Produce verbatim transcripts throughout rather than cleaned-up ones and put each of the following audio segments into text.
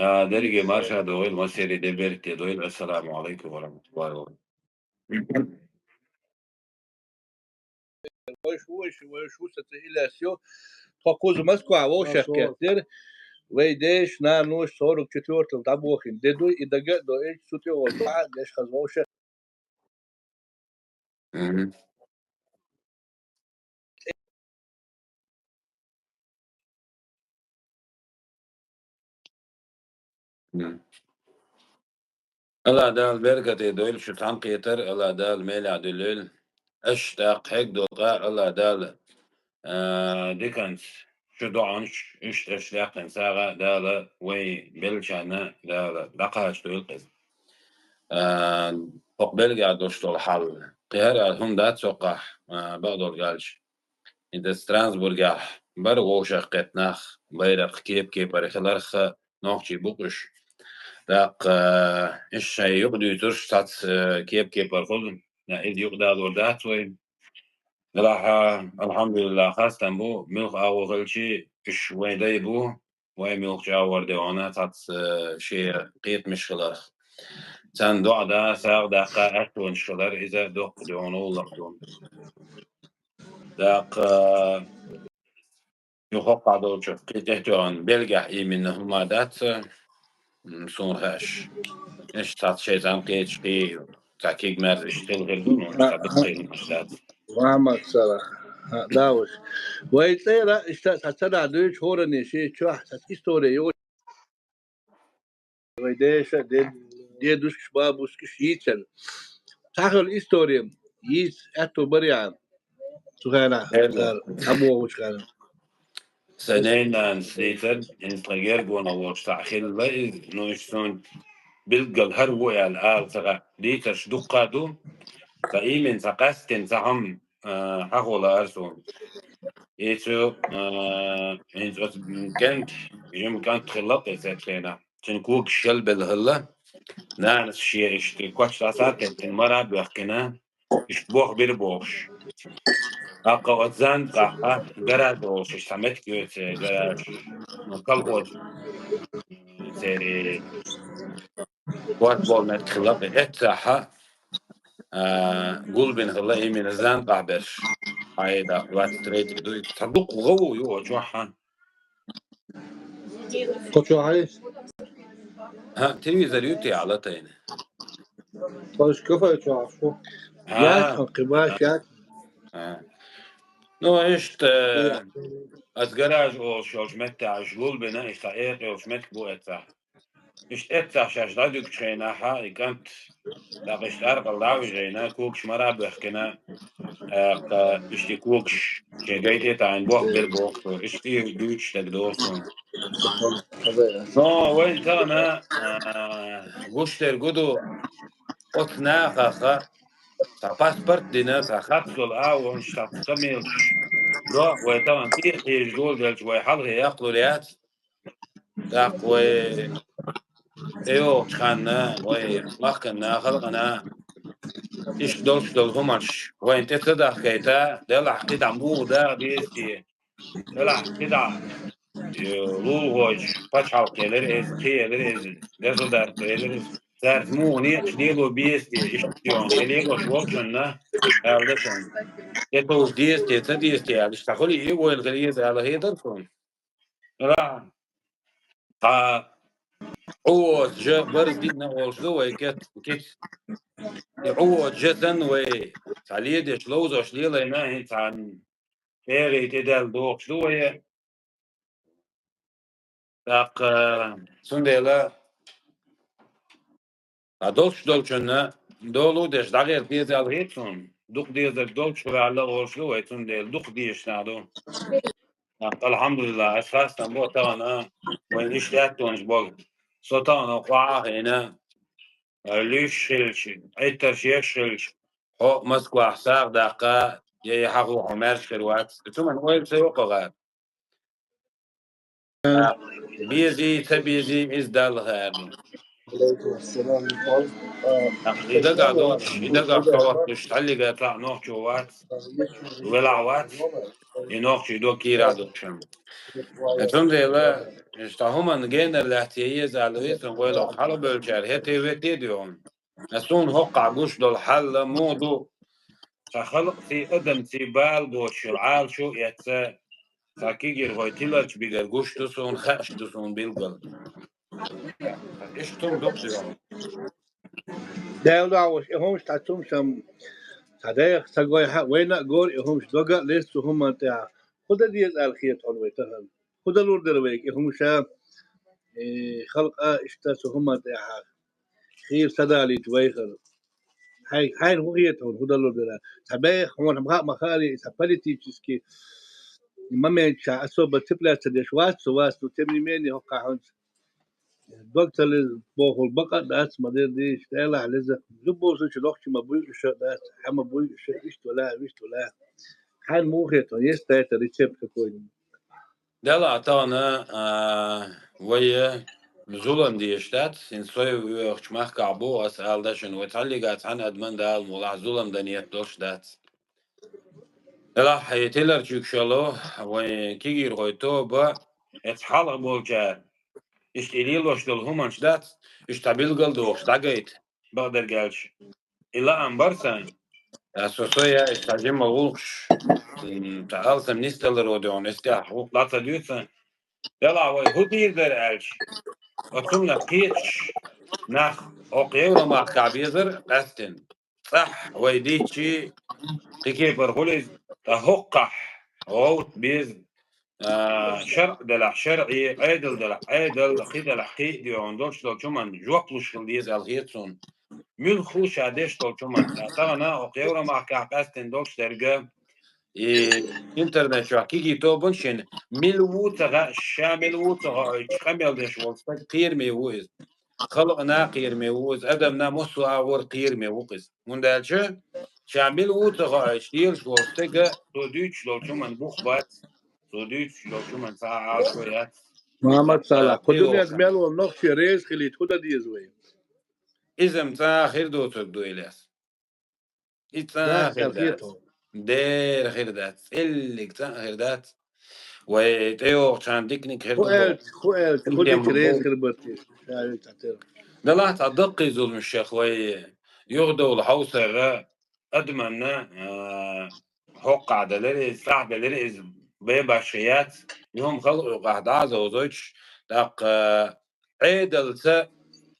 А, дерриге марша дойла, массеран де беркате дойла. Ассаламу алейкум ва рахматуллахи ва баракатух. Вай шу, вай шу, вай шу, саца Ильяс ю. Тхо кхуза Москва вовшах кеттера. Вай деш, нанош сорок четвёртом дӀабохийна де ду, и дага а до, и цу тӀе волу бахьа деш хаза вовшах. Мгм. Мгм. Алла Дала беркате дойла шу цхьаьнакхетар, Алла Дала мелехь дуьллийла. Аш тӀаккха хьегна долу къа Алла Дала, а, диканца шу доӀанаш, иштта аш даьккхина сагӀа Дала вай беллачарна Дала дӀакхачадойла иза. А, хӀокху Бельгехь долуш долу хьал. Кхин хӀара хӀума дац хӀокхахь, а, бакъдолу аьлча. ХӀинца Страсбургехь бара вовшах кхетта нах, байракх кеп-кепара хиларх а, нохчий бу-кх уьш. ТӀаккха, а, уьш шайн юкъа дуьйцурш цхьацца, а, кеп-кепара хуьлу, иза юкъадалор дац вай. Делахь, алхьамдулиллахӀ, хастам бу, муьлхха агӀо хилча, уьш вайн дай бу, вай муьлххачу агӀор де вахана цхьацца, э, шен кхетамаш хиларх. Царна доӀа дан, сагӀа даккха аьттонаш хилар, иза доккха де вахана гӀуллакх ду. ТӀаккха, э, юха хӀокхахь долчух кхин тӀетоьхна Бельгехь именно хӀума дац, м, суна хууш. Иштта цхьацца шайзам кхеташ кхин цхьа кегамаьрша иштта хила хир ду, ну, цхьа дукха хӀуманаш дац. Мухьаммад Салах. ХӀаъ, да, уьш. Вай цӀера иштта цхьа ца дахь дуьйцу хӀоранна шен чохь цхьа истори йолу. Вай деша, де-, дедушкаш, бабушкаш йийцина. Цхьа хила истори йийца аьтту барий хьан? Цу хенахь, Хьеда. Цара, цхьабогӀучу хенахь. Сайн нанас дийцар, хӀинца тхан гергонах волчу цхьаъ хилла иза, ну, иштта суна билггал хӀара ву аьлла ала ца хаьа. Дийцарш дуккха а ду, ткъа именно цхьа къаьсттина цхьа хӀума, а, хьахо лаара суна. Иза, а, хӀинца оцу кӀант, жима кӀант хилла-кх иза цхьана хенахь. Цуьнан когаш шелбелла хилла, нанас шен иштта коч дӀасакхеттина, мара а боьхкина, иштта бохбира бохуш. ТӀаккха оцу Зандакъехь гараж олуш, иштта цхьа меттиг ю церан гараж, ну, колхоз, церан корта болу меттиг хилла-кх, эццахь, а, гулбина хилла именно Зандакъехь берш. Хьайда, двадцать третий дуй. Цхьа дукха гӀо ву ю оцу чохь, хьан? Кху чохь хьайса? ХӀаъ, телевизор ю те, Ӏа латийна? Тхойша кафе чохь шу. ХӀаъ. Яц, хьан кхин баш яц? ХӀаъ. Ну, иштта, э, аса гараж олуш йолчу меттехь уьш гулбина, иштта экха йолчу меттиг бу эццахь. Иштта эццахь шаьш дӀадуьгучу хенахь, и кӀант, тӀаккха иштта аркъал дӀа а вижина, когаш мара а боьхкина, тӀаккха иштта и когаш шен гай тӀе а таӀийна бохбира боху цо, иштта и дуьйцуш дерг доху суна. Но вайн тахана, а, гуш дерг хӀун ду, оцу нахах цхьа паспорт а дина, цхьа харц долу агӀонаш, цхьа ца мелаш. Но вай тахана тӀе а хьежа доладелча, вай хьалхе яккхалур яц. ТӀаккха вай тӀейогӀучу ханна, вай махкана, халкъана иштта долуш долу хӀуманаш вайна тӀе ца дахкайта, делахь кхидӀа муха даха деза те? Делахь кхидӀа, э, лулахочуьнга пачхьалкх елира иза, кхин елира иза, государство елира иза. Цаьрца муха некъаш лело беза те, иштта йоьхна, и лелош волчунна, аьлла дашан. ТӀетовжа деза те, ца деза те, аьлла, иштта хуьлий, и ойла хила еза аьлла хетара суна. Ра. Ткъа Ӏу воцу жа барз дина олуш ду вай кет-, кица. И Ӏу воцу жа санна вай цхьа ледеш, ловзош лелайна, хӀинца цхьа эгӀий тӀедаьлла дохуш ду вай. ТӀаккха, цундела, ткъа долуш долчунна долу деш дӀагӀерта деза аьлла хета суна. Дукха дезарг долчух ваьлла а волуш ду вай, цундела дукха дезаш нах ду. ТӀаккха, алхьамдулиллахӀ, аса хастам бо тахана, вайна иштта аьттонаш богу. Со тахана къохь а хиъна, луьйш хилча, Ӏиттарш еш хилча, хьо Москвахь сагӀа даккха, я и хьахо хьо маьрша хир вац. Цу ман ойла ца йоккхагӀа. Безий, ца безий, иза Далла хаьара. Алейкум ассалам. И дагахь долуш, и дагахь со хӀоттуш, цхьаллига цхьаъ нохчо вац, велахь вац, и нохчий дог кийрахь долуш. Цундела, Иштта хӀуманна генар лаьцна еза аьлла вецан гӀойла хьалабевллачара хӀетте вете а дуьйхьун. Ас суна хӀокхахь гуш долу хьал муха ду? Цхьа халкъций, адамций бала боцуш йолу Ӏалашо а эцна, цхьа кегийрхой тиларчу бигара гуш ду суна, хууш ду суна билггал. Иштта хӀума ду-кх соьга. Дала дуьхьа волуш, и хӀумаш тӀе цумсам ца дайх, ца гойхьа, вайна а гора и хӀумаш, дага а леза цу хӀуманна тӀехь. ХӀун дан деза аьлла хета хьуна вай тахана? ХӀун далур дара вайга и хӀумаш, э, халкъа иштта цу хӀуманна тӀехь хийра ца далийта вайхар? Хьайн, хьайна хӀун хета хьуна, хӀун далур дара? Цхьа беха хьуна ма хаьа, ма хаьара, и цхьа политический моменташкахь особо цепляться деш вац со, вац, но тем не менее хӀокхахь хӀинца дог ца леза бохург бакъ а дац, ма дерриг а, Делахь леза. Любой случай, нохчий ма буй уьш а дац, хьан ма буй уьш а, иштта вала, виштта вала. Хьайна муха хета хьуна, есть это рецепт какой-нибудь? Делахь тахана, а, вай зулам дезаш дац, хӀинца со воьхучу махкахь бу, ас ала дашна, вай цхьаллигахь цхьана адамна Дала мукъалахь зулам дан ниет долуш дац. Делахь и тиларчу куьйгалхо, вайн кегийрхой тоба, эцу хьалха болчара, иштта и лелош долу хӀуманаш дац, иштта билгал дохуш дӀагайта, бакъдерг аьлча. И лаам бара сан. Ас со, со я, иштта жимма гӀуллакхаш, м, цхьа алсам нисдаларо дуьйхьун, эс тӀехь гӀуллакх дӀа ца дуьйцу сан. Делахь вай хӀун дийр дара аьлча, оцунна кхеташ нах хӀокху Евромахкахь безар къаьсттина. ЦӀахь вай дийцчи, кхин кепара хуьлу иза, ткъа хӀокхахь гӀовт беза, а, шарӀ делахь шарӀе, Ӏедал делахь Ӏедал, кхин делахь кхин а дуьйхьун долуш долчу хӀуманна жоп луш хила деза аьлла хета суна. Муьлхха ша деш долчу хӀуманна. Ткъа тахана хӀокху Евромахкахь къаьсттина долуш дерг, и интернет чохь кегий тобанаш йина, мила ву ца хаьа, ша мила ву ца хоуьйтуш къамел деш волу стаг кхераме ву иза. Халкъана кхераме ву иза, адамна, массо а агӀор кхераме ву-кх иза. ХӀунда аьлча ша мила ву ца хоуьйтуш лелаш волу стага цо дуьйцуш долчу хӀуманна бух бац, цо дуьйцуш долчу хӀуманна цхьа а Ӏалашо яц. Мухьаммад Салахь, кху дуьненна мел волу нохчий реза хилийта хӀун дан деза вай? Иза-м цкъа а хир доцург ду, Ильяс. И цкъа а хир дац. Дера хир дац. ЦӀиллиг цкъа а хир дац. Вай тӀейогӀучарна диканиг хир ду. ХӀун аьлча, хӀун аьлча, хӀун дича реза хир бара те? Ша вуьйцу тера. Делахь цхьа даккхий зуламашех вай юхадовла хьовсара адаманна, а, хӀоккхахь делира иза, цӀахь делира иза, бен башха яц, и хӀума халкъ юкъахь дӀа а зовзуьйтуш, тӀаккха Ӏедалца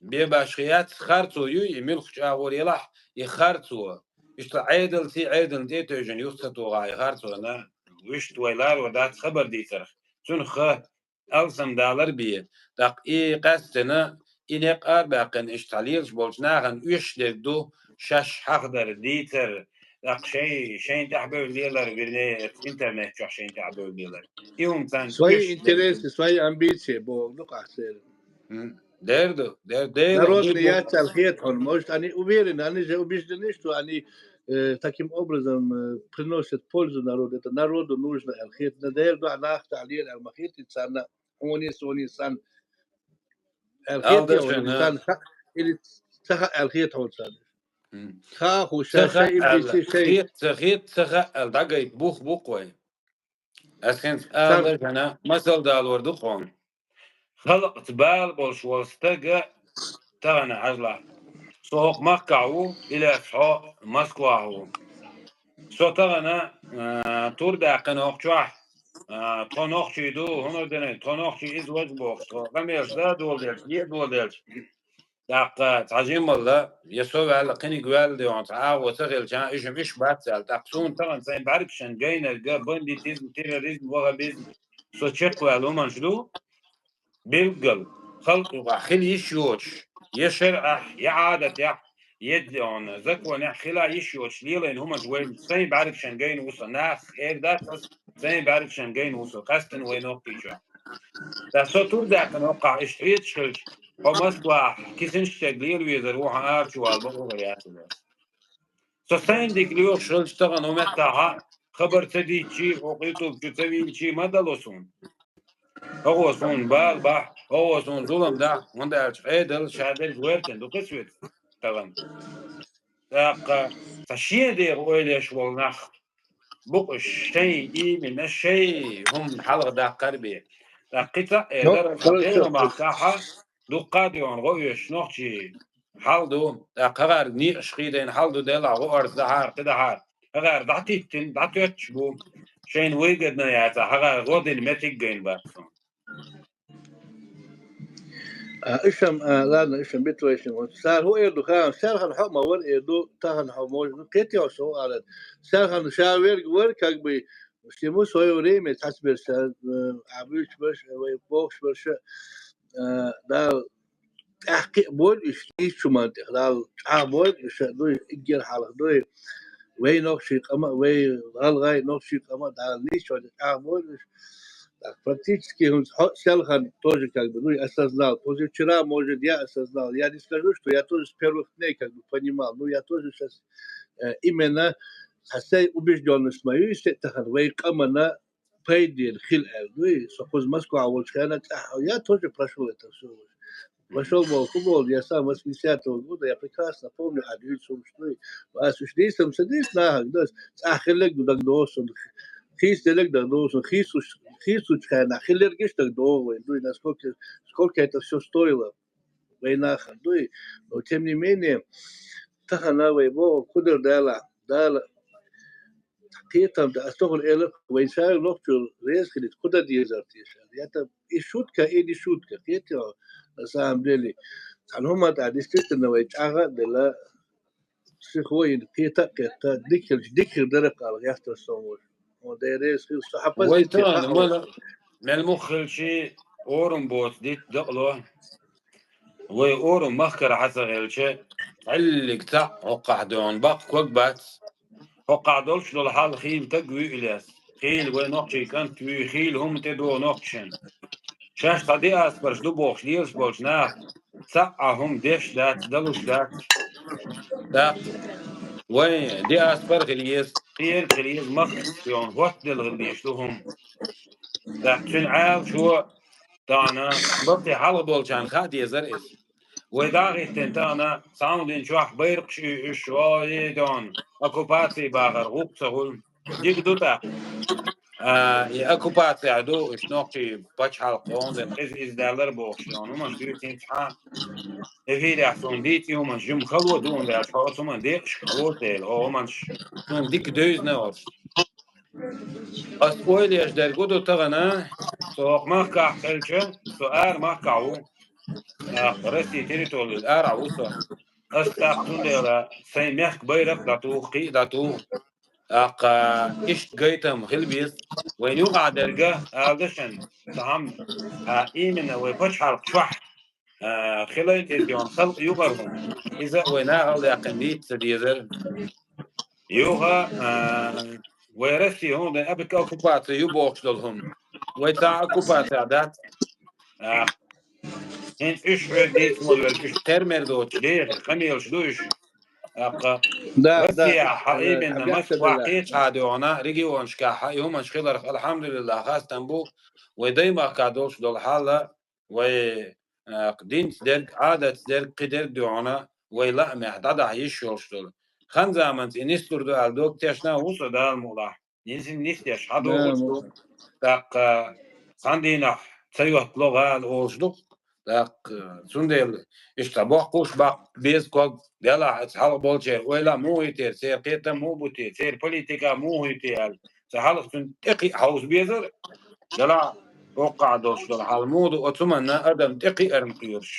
бен башха яц, харцо юй и муьлххачу агӀор елахь, и харцо. Иштта Ӏедалций, Ӏедална тӀе а тевжина юха ца тухахь и харцо, вуьшта вай ларо дац хабар дийцарх. Цунах алсам далар бен. ТӀаккха и къаьсттина, и некъ арабаьккхина иштта лелаш болчу нахана оьшуш дерг ду шаьш хьахадар, дийцар, тӀаккха шайн, шайна тӀаьхьабевлла лелар, вернее, интернет чохь шайна тӀаьхьабевлла лелар. И хӀума царна оьшуш дерг ду. Свои интересы, свои амбиции бохург ду-кх церан. М, дер ду, дер, Дела. Народный яц аьлла хета хьуна, может, они уверены, они же убеждены, что они, э, таким образом, э, приносят пользу народу. Это народу нужно аьлла хета. Дела дуьхьа нах тӀехь лела аьлла ма хета царна, хьуна, суна санна. Аьлла хета хьуна, царна ха-, или ца хаьа аьлла хета хьуна царна. М. Ха а хууш, ша шайн амбици, шайн. Хета, ца хета, ца хаьа аьлла дӀагайта бух бу-кх вай. Ас хӀинца ала дашна, масал далор ду-кх хьуна. Халкъаца бала болуш волу стага тахана хьажалахь. Со хӀокху махкахь ву, Ильяс, хьо Москвахь ву. Со тахана, а, тур даьккхина хӀокху чохь, а, тхо нохчий ду, хӀунда аьлча тхо нохчий иза важа бохуш, тхо къамелаш дан а доладелча, е а доладелча. ТӀаккха цхьа жималла, я со ваьлла, кхиниг ваьлла де ван цхьа агӀо ца хилча, уьш-м уьш бац аьлла. ТӀаккха суна тахана сайн бӀаьргашна гайнарг бандитизм, терроризм, ваххабизм, со чекхваьлла хӀуманаш ду, билггал, халкъ юкъахь хила йиш йоцуш, я шарӀехь, я Ӏадатехь, я дегӀана законехь хила йиш йоцуш лелайна хӀуманаш вайна сайн бӀаьргашна гайна ву со. Нах эр дац ас, сайн бӀаьргашна гайна ву со, къаьсттина вай нохчий чохь. Ткъа со тур даьккхина хӀокхахь иштта хеташ хилча, хьо Москвахь кисинаш стаг лела везар ву, хьан ара чу вала бакъо яц иза. Со сайн дика лоьхуш хилча тахана хӀун меттахь а, хабар ца дийцчи, хӀокху ютуб чу ца вийцчи ма дало суна. ХӀокхо суна бала бахь, хӀокхо суна зулам дахь, хӀунда аьлча Ӏедал ша дерг гӀоьртина ду кхин соьца тахана. ТӀаккха цхьа шен дегӀан ойла еш волу нах бу-кх уьш, шайн именно, шайн хӀума хьалха даккхар бен. ТӀаккха кхин цхьаъ э Ну, дара, хорошо. Кхерам бахкахьа, дуккха а дуьйхьа гӀо оьшуш нохчий хьал ду, тӀаккха хӀагӀар некъаш хий дайна хьал ду, делахь гӀо арз дахьара, кхы дахьара. ХӀагӀар дӀатиттина, дӀатоьттуш бу, шайна выгодно яцахь, хӀагӀар гӀо дина меттиг гайна бац суна. А, ишам, а, ладно, ишам битвайшин. Вот цар хӀу эр ду, ха, цар хан хьо ма вар эр ду, тахан хьо может, ну, кхетий со алар. Цар хан ша верг вар, как бы, всему своё время, цхьацца берш, а, а, буьйцуш берш, вай бохуш берш, а, да, тӀаьхьа кхиа бойла уьш, нийсачу ман тӀехь, Дала чӀагӀ бойла уьш, дуй, иггар хьалха дуй. Вай нохчий къама, вай гӀалгӀай нохчий къама, Дала нийсачу чӀагӀ бойла уьш. Так, практически хӀунца хьо селхан тоже как бы, ну, я осознал. Позавчера, может, я осознал. Я не скажу, что я тоже с первых дней как бы понимал. Ну, я тоже сейчас, э, именно со всей убеждённостью мою, если тахан вай къамана пайдер хил аьлла дуй. Со кхуза Москва волчу хенна тӀаьхьа, я тоже прошёл это всё. Прошёл, мол, футбол, я сам восьмидесятого года, я прекрасно помню, а дивитс хӀумаш дуй. Ас уьш дийсам ца дийс нахаг, да, цӀа хилларг дагадогӀу суна, хийцделларг дагадогӀу суна, хийцуш-, хийцучу хенахь хилларгаш дагадогӀу вайн дуй, насколько, сколько это всё стоило вайн нахана дуй. Но тем не менее, тахана вай боху, кху дара Дала, Дала кхетам да, ас тохара элира, вайн шайга нохчо реза хилийта, кху дан дезар теша. Я там и шутка, и не шутка, кхетий хьо, на самом деле. Цхьана хӀума тӀа действительно вай чӀагӀа а делла, сихо йина, кхета а кхетта, дика хилча, дика хир дара кхалла, яхтар сон вуш. Хьо деррес хир, со хьан Вай позиция тан, хьан мана, мел мух хилчи, орам боцу дита дакъало. Вай орам махкара хьан ца хилча, Ӏиллиг цхьаъ хӀокхахь доьгӀна баккха ког бац. ХӀокхахь долуш долу хьал хийла таг вуй илес. Хийла вай нохчий кӀант вуй, хийла хӀума тӀе догӀу нохчашна. Шаьш тхан диаспораш ду бохуш лелаш болчу наха цхьа а хӀума деш дац, далуш дац. ТӀаккха вай диаспора хила еза, кхиерг хила еза, махкахь йогӀун хӀоттаделла хила дезаш ду хӀума. ТӀаккха цуьнан Ӏалашо тахана баккхий хьалха болчарна хаа дезара иза. Вай дӀа а хӀиттина тахана, цхьана дин чохь байракхаш уьй уьш, ой, дон, оккупаций бахар гӀуллакх ца хуьлу. Дика ду тӀаккха. А, и оккупацехь ду, уьш нохчий пачхьалкх хьуна ден, иза, иза даьллара бохуш, дон, хӀуманаш дуьйцу хӀинца хьан. Эфирехь суна дийца и хӀуманаш жима хало ду, хӀунда аьлча хьо оцу хӀуманна декъашка хьо тӀе, хьо хӀуманаш суна дика девзина оцу. Ас ойла еш дерг гу ду тахана, со хӀокху махкахь хилча, со ара махкахь ву. ТӀаккха Россия территориялахь арахь ву со. Ас тӀаккха цундела сайн мехкан байракх а дӀатуху, кхин а дӀатуху. ТӀаккха иштта гайтам хила беза. Вайна юкъахь дерг, ала дашан, цхьа хӀума, а, именно вай пачхьалкх чохь, а, хилайта иза йогӀун халкъ юкъара хӀума. Иза вай нахала даьккхина дийца ца дезара. Юха, а, вай Россия хӀунда аьлча оккупаци ю бохуш долу хӀума. Вай цхьа оккупацехь дац. А, хӀинца уьш хьоьга дийца ма вара, уьш термер доцуш, дехар, къамелаш ду уьш. ТӀаккха Да, да, Россияхь, э, именно объективно, Москвахь да. Кхечахьа доьгӀна, регионашкахь и хӀуманаш хиларх, алхьамдулиллахь, хастам бу, вай даймахкахь долуш долу хьал, вай, э, динца дерг, Ӏадатца дерг, кхидерг доьгӀна, вай лаамехь дӀадахьа йиш йолуш долу. Хан заманца и нислур ду аьлла дог тешна ву со, Дала мукъ лахь. Нисин нисдеш хьан догӀуш ду. ТӀаккха цхьана дийнахь ца йоттало гӀала олуш ду. ТӀаккха цундела иштта боккхуш баккха беза ког, делахь аса хьалха болчеран ойла муха йитера, церан кхетам муха бу те, церан политика муха ю те аьлла. Ца хьалха цунна тӀекхиъ хьовса безара, делахь оккхахь долуш долу хьал муха ду, оцу хӀуманна адам тӀекхиарна кхоьруш.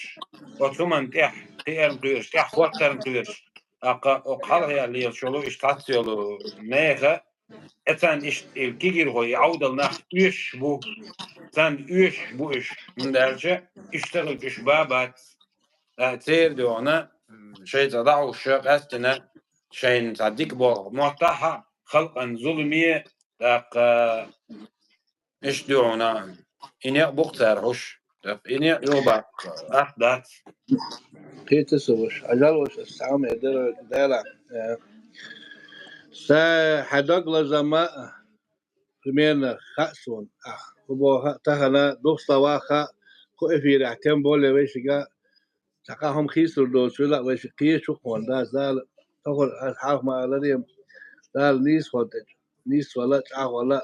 Оцу хӀуманна тӀехь кхиарна кхоьруш, тӀехь хӀоттарна кхоьруш. ТӀаккха оккха хьалха яьлла лелаш йолу, иштта цхьацца йолу меха, Э, царна иштта и кегийрхой, и Ӏовдал нах оьшуш бу. Царна оьшуш бу уьш. ХӀунда аьлча уьш ца хилча уьш бан бац. Э, церан дуьхьа, м, шайн цӀа дӀахьуш, къаьстина шайна цхьа дика болх моттахь а, халкъан зуламе, тӀаккха иштта дуьхьа, и некъ бу-кх цара хьуш. ТӀаккха и некъ юхабаккха атта дац. Кхета со ваша. Хьажал ваша, ас цхьа хӀума эр дара, Дала. Э, са хьан дог лазам а, примерно, хаьа суна, ах, хӀун боху а, тахана духсалла ваха а, кху эфирехь, тем более вайшига, цхьа хӀума хийцалур доцуш велахь а, вайшига кхечу а кхунна, да, Дала, тохара ас хьалха ма-аллара, Дала нийсвала тӀе, нийсвала, чӀагӀвала,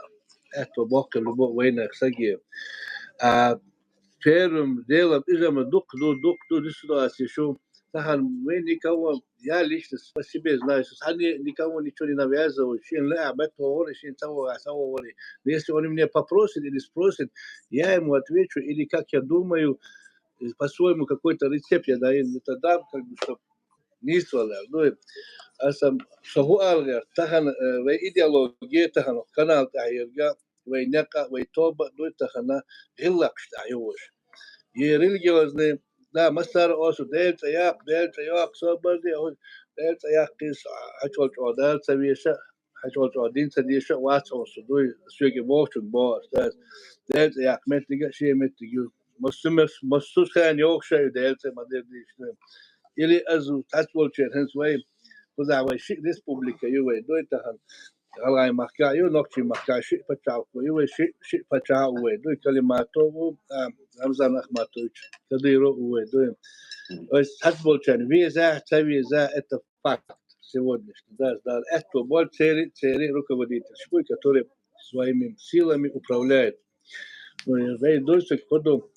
аьтто боккхийла бу вайнах саге. А первым делом изама дукха ду, дукха ду, ди ситуация шу. Тахан мы никого, я лично по себе знаю, что они никого ничего не навязывают, шин ле, а бет говори, шин того, а того говори. Но если он меня попросит или спросит, я ему отвечу, или как я думаю, э, по-своему какой-то рецепт я даю, это дам, как бы, чтоб нийсвала. Ну, аса соху алгар, тахан, э, вай идеология, тахан канал тахирга, вай некъа, вай тоба, ну, тахан гилакш тахиуш. Е религиозный, да, масар осу, делца як, делца як, собарди, делца як кис, хачол чо, делца веша, хачол чо, динца деша, вац осу, дуй, сюге вовчун бо, да, делца як меттига, ши меттига. Массу, массу хан йохша, делца мадер дишне. Или азу, тац волчер, хенс вай, куда вай ши республика, ю вай, дуй тахан. Алай махка, ю нокчи махка, ши пачалку, ю вай ши, ши пача, у вай, дуй Калиматову, а, Рамзан Ахматович, Кадыров, у вай, дуй. То есть, тац волчер, виза, ца виза, это факт сегодняшний, да, да, это боль цели, цели руководитель, шпуй, который своими силами управляет. Ну, и вай дойсак ходу,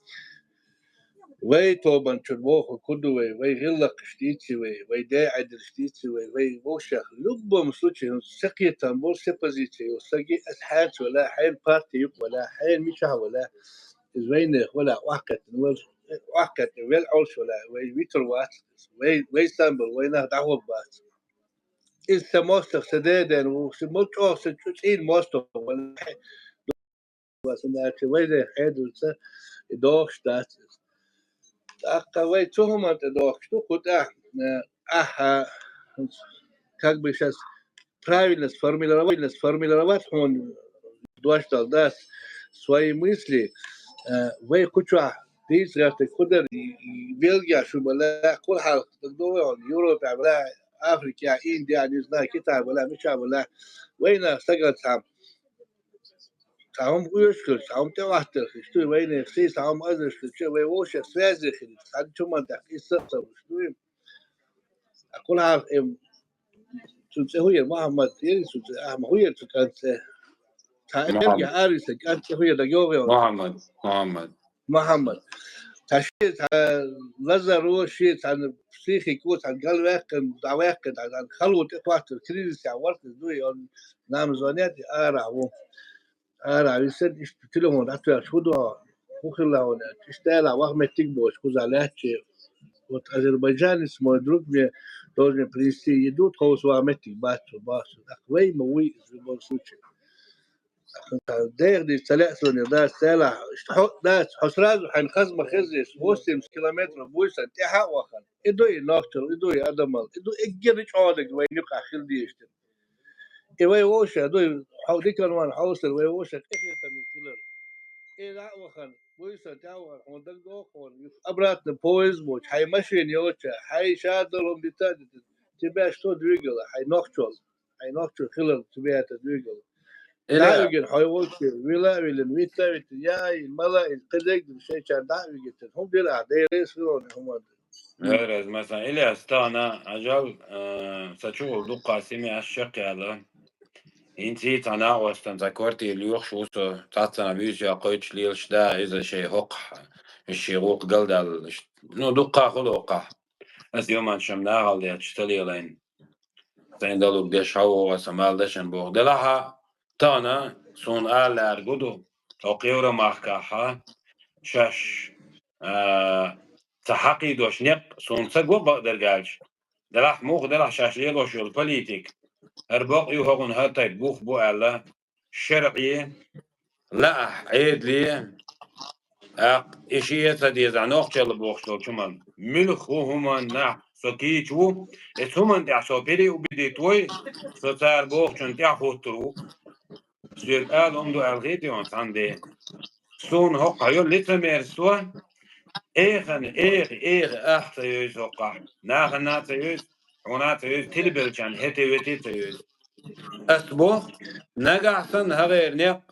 вай тобан чудвоху куду вай, вай гилла кыштици вай, вай дэ адил штици вай, вай вошах. В любом случае, ну, всякие там, вот все позиции, вот всякие, это хэнс вала, хэн партия юк вала, хэн мича вала, из вайнех вала, вахкат, вал, вахкат, вал олш вала, вай витр ват, вай, вай самбал, вай нах дахвал бат. Из са мостах, са деден, у, са мол чох, са чу цин мостах вала, ва са начи вай дэ хедуца, и дохш дац. Такка вай цухуман тэ дохш, ту кута, э, аха, как бы сейчас правильно сформулировать, сформулировать, он дошдал, да, с-, свои мысли, э, вай куча, ты скажешь, ты куда, и, и Бельгия, шубала, курхал, так думаю, он, Европа, бла, Африка, Индия, не знаю, Китай, бла, мича, бла, вайна, сагат сам. Сам уйошкал, сам тэ вахтер, что вайна, все сам азышкал, че вай вообще связи, сам чуман так, и с-, сам, что им. А курхал, эм, цуцэ хуер, Мухаммад, ери цуцэ, а, хуер цуцэ. Та Мухаммад. Эргэ ари сэ, цуцэ хуер да гёгэ. Мухаммад, Мухаммад. Мухаммад. Та ши, та лазаро ши, та психику, та галвэкэн, давэкэн, та, та халу тэ хватыр, кризис я варты, дуй, он нам звонят, ара, во. Ара, висен, ишт телефон, атвер, шуду, хухилла он, ишт эла, вах меттик бош, куза ляче. Вот азербайджанец, мой друг, мне должен принести еду, то есть вах меттик, бачу, бачу. Так, вай, мы, вы, в любом случае. Дэх ди цале соня, да, цела, что, да, что сразу, хайн хазма хезис, восемьдесят километров, буйсан, тяха вахан. Иду и нохтел, иду и адамал, иду и герич одек, вай нюк ахил диштин. И вай воша, дуй, хау дикан ван, хаусер, вай воша, кэхэ там и филер. И да вахан, буйсан, тя вахан, он даг дохон, обратно поезд боч, хай машин йоча, хай шадал он дита, дита. Тебя что двигало, хай нохчол, хай нохчол, хилер, тебя это двигало. Эля. Да, юген, хай волчи, вила, вилен, вита, вита, я, и мала, и кэдэг, и шейчар, да, юген, хум дира, да, и рейс, вилон, хуман. Эрэ, масалан, Ильяс, тана, ажал, э, са чугул дукха сими аш шакъяла. Инци тана остан за квартир лёх шусо, татсана визя койч лилш да, иза шей хок, шей гук галдал, ну, дукха хулока. Аз юман шам нагал я чталилайн. Сайн далуг деш хавога самал дешен бог. Делаха, тана, сун алар гуду, то кевра махкаха, шаш, а, ца хакъи дош нек, сун ца го бакъдер галч. Делах мух, делах шаш лелош йол политик. Ар бакъ ю хогун хатайт бух бу ала. Шаръи, ла, эдли, ак, иши эца деза нохчала бохчал чуман. Мюлху хуман на, со кичву, эц хуман тя со переубедить вой, со цар бохчун тя хутру. Сюр ал умду ал гидион санде. Сун хокка йо лицемерство. Эхан, эх, эх, ах, ца йойс хокка. Наха на ца йойс, хуна ца йойс, тилбелчан, хете вети ца йойс. Ас бох, нагахсан хагэр нек,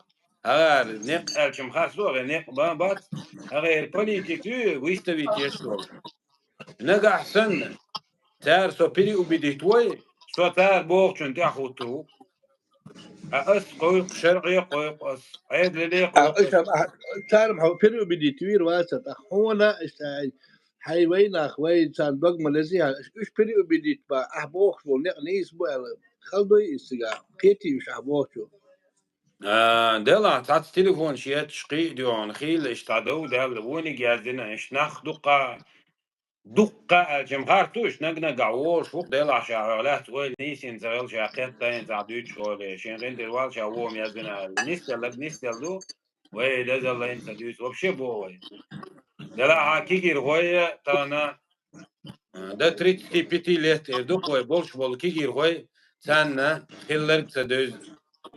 хагэр нек, алчим хасо, хагэр нек ба-, бат, хагэр политик ю, выставить ешто. Нагахсан, цар со переубедить вой, со цар бохчун тя хутру. Ткъа ас кхойкху, шарӀе кхойкху ас, Ӏедале кхойкху ас. Цара хьо переубедить вийр вацара, тӀаккха хьона иштта хьай вайнах, вай царна догма лези, уьш переубедить ба, ахь бохуш болу некъ нийса бу аьлла, хала дуй иза цигахь, кхетий уьш ахь бохучух? А, делахь, цхьацца телефонаш етташ кхиа а дуьхьал, хийла иштта дов даьлла, вониг яздина, иштта нах дуккха, дуккха аьлча, ма харц ду, иштта наг-нагахь волуш ву-кх, делахь ша хьох лаьцна ойла нийсийна ца хилла, ша кхетта а йина цхьа дуьйцуш олий, шен гӀин тӀера вала ша вон яздина аьлла. Нисделларг нисделла ду, вай дазаллайна ца дуьйцу, вообще боху вай. Делахь а кегийрхой тахана, а, до тридцати пяти лет эр ду-кх вай болуш болу кегийрхой, царна хилларг ца девза.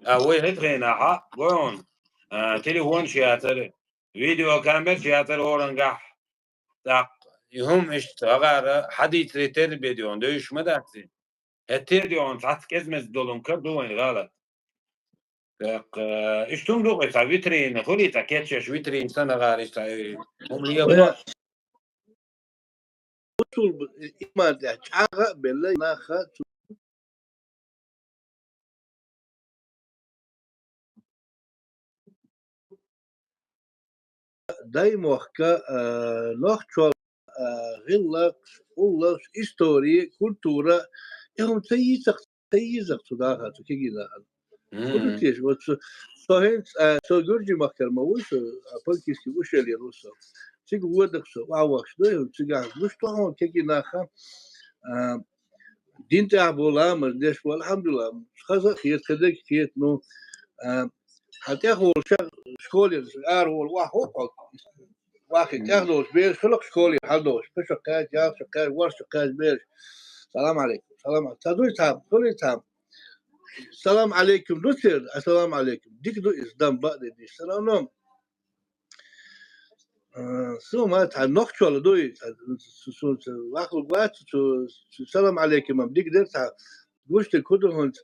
А вай хӀета хенахь а, гой хьуна, а, телефонаш яцара, видеокамераш яцара орангахь, тӀаккха и хӀума иштта агӀара хьадийцаре терра бен дуьхьал, девзаш ма дац и. ХӀетте а дуьхьал цхьацца кӀезмеза долун кара ду вайн гӀалат. ТӀаккха, э, иштта хӀума ду-кх, цхьа витрина хуьлий, цхьа кечъеш витрина санна агӀара иштта, э, хӀума лело. Вай Расул б-, иман тӀехь чӀагӀа а белла, наха цу Даймохка, а, нохчо, а, гӀиллакх, уллаш, истори, культура, и хӀума ца йийцах, ца йийзах цу даха, цу кегий даха. Мгм. ХӀун ду теша, вот со, со хӀинца, а, со Гуржий махкара ма вуй со, а, политический ушел яр ву со. Цига водах со, вахвахш дой, хӀума цигахь гуш тохьон кегий наха, а, Дин тӀехь бу ламаз деш бу, алхьамдулилла, хаза а хета, хедаг а хета, ну, а, хьан тӀехволу ша школе, ара волу, вахь хӀокхо, вахь хи тӀехдолуш бераш, хилакх школе хьалдолуш, паша кхаьча, ялх ша кхаьча, ворхӀ ша кхаьча бераш. Салам алейкум, салам алейкум. Ца дуй цхьа, хуьлий цхьа? Салам алейкум ду церан, ассалам алейкум. Дика ду иза, дам баъ де диш. Всё равно, Э, суна ма цхьа нохчалла дуй, цхьа, су-, су-, су-, вахлуг вац, цу, цу салам алейкум-м дика дара цхьа, гуш дерг хӀун ду хӀунца,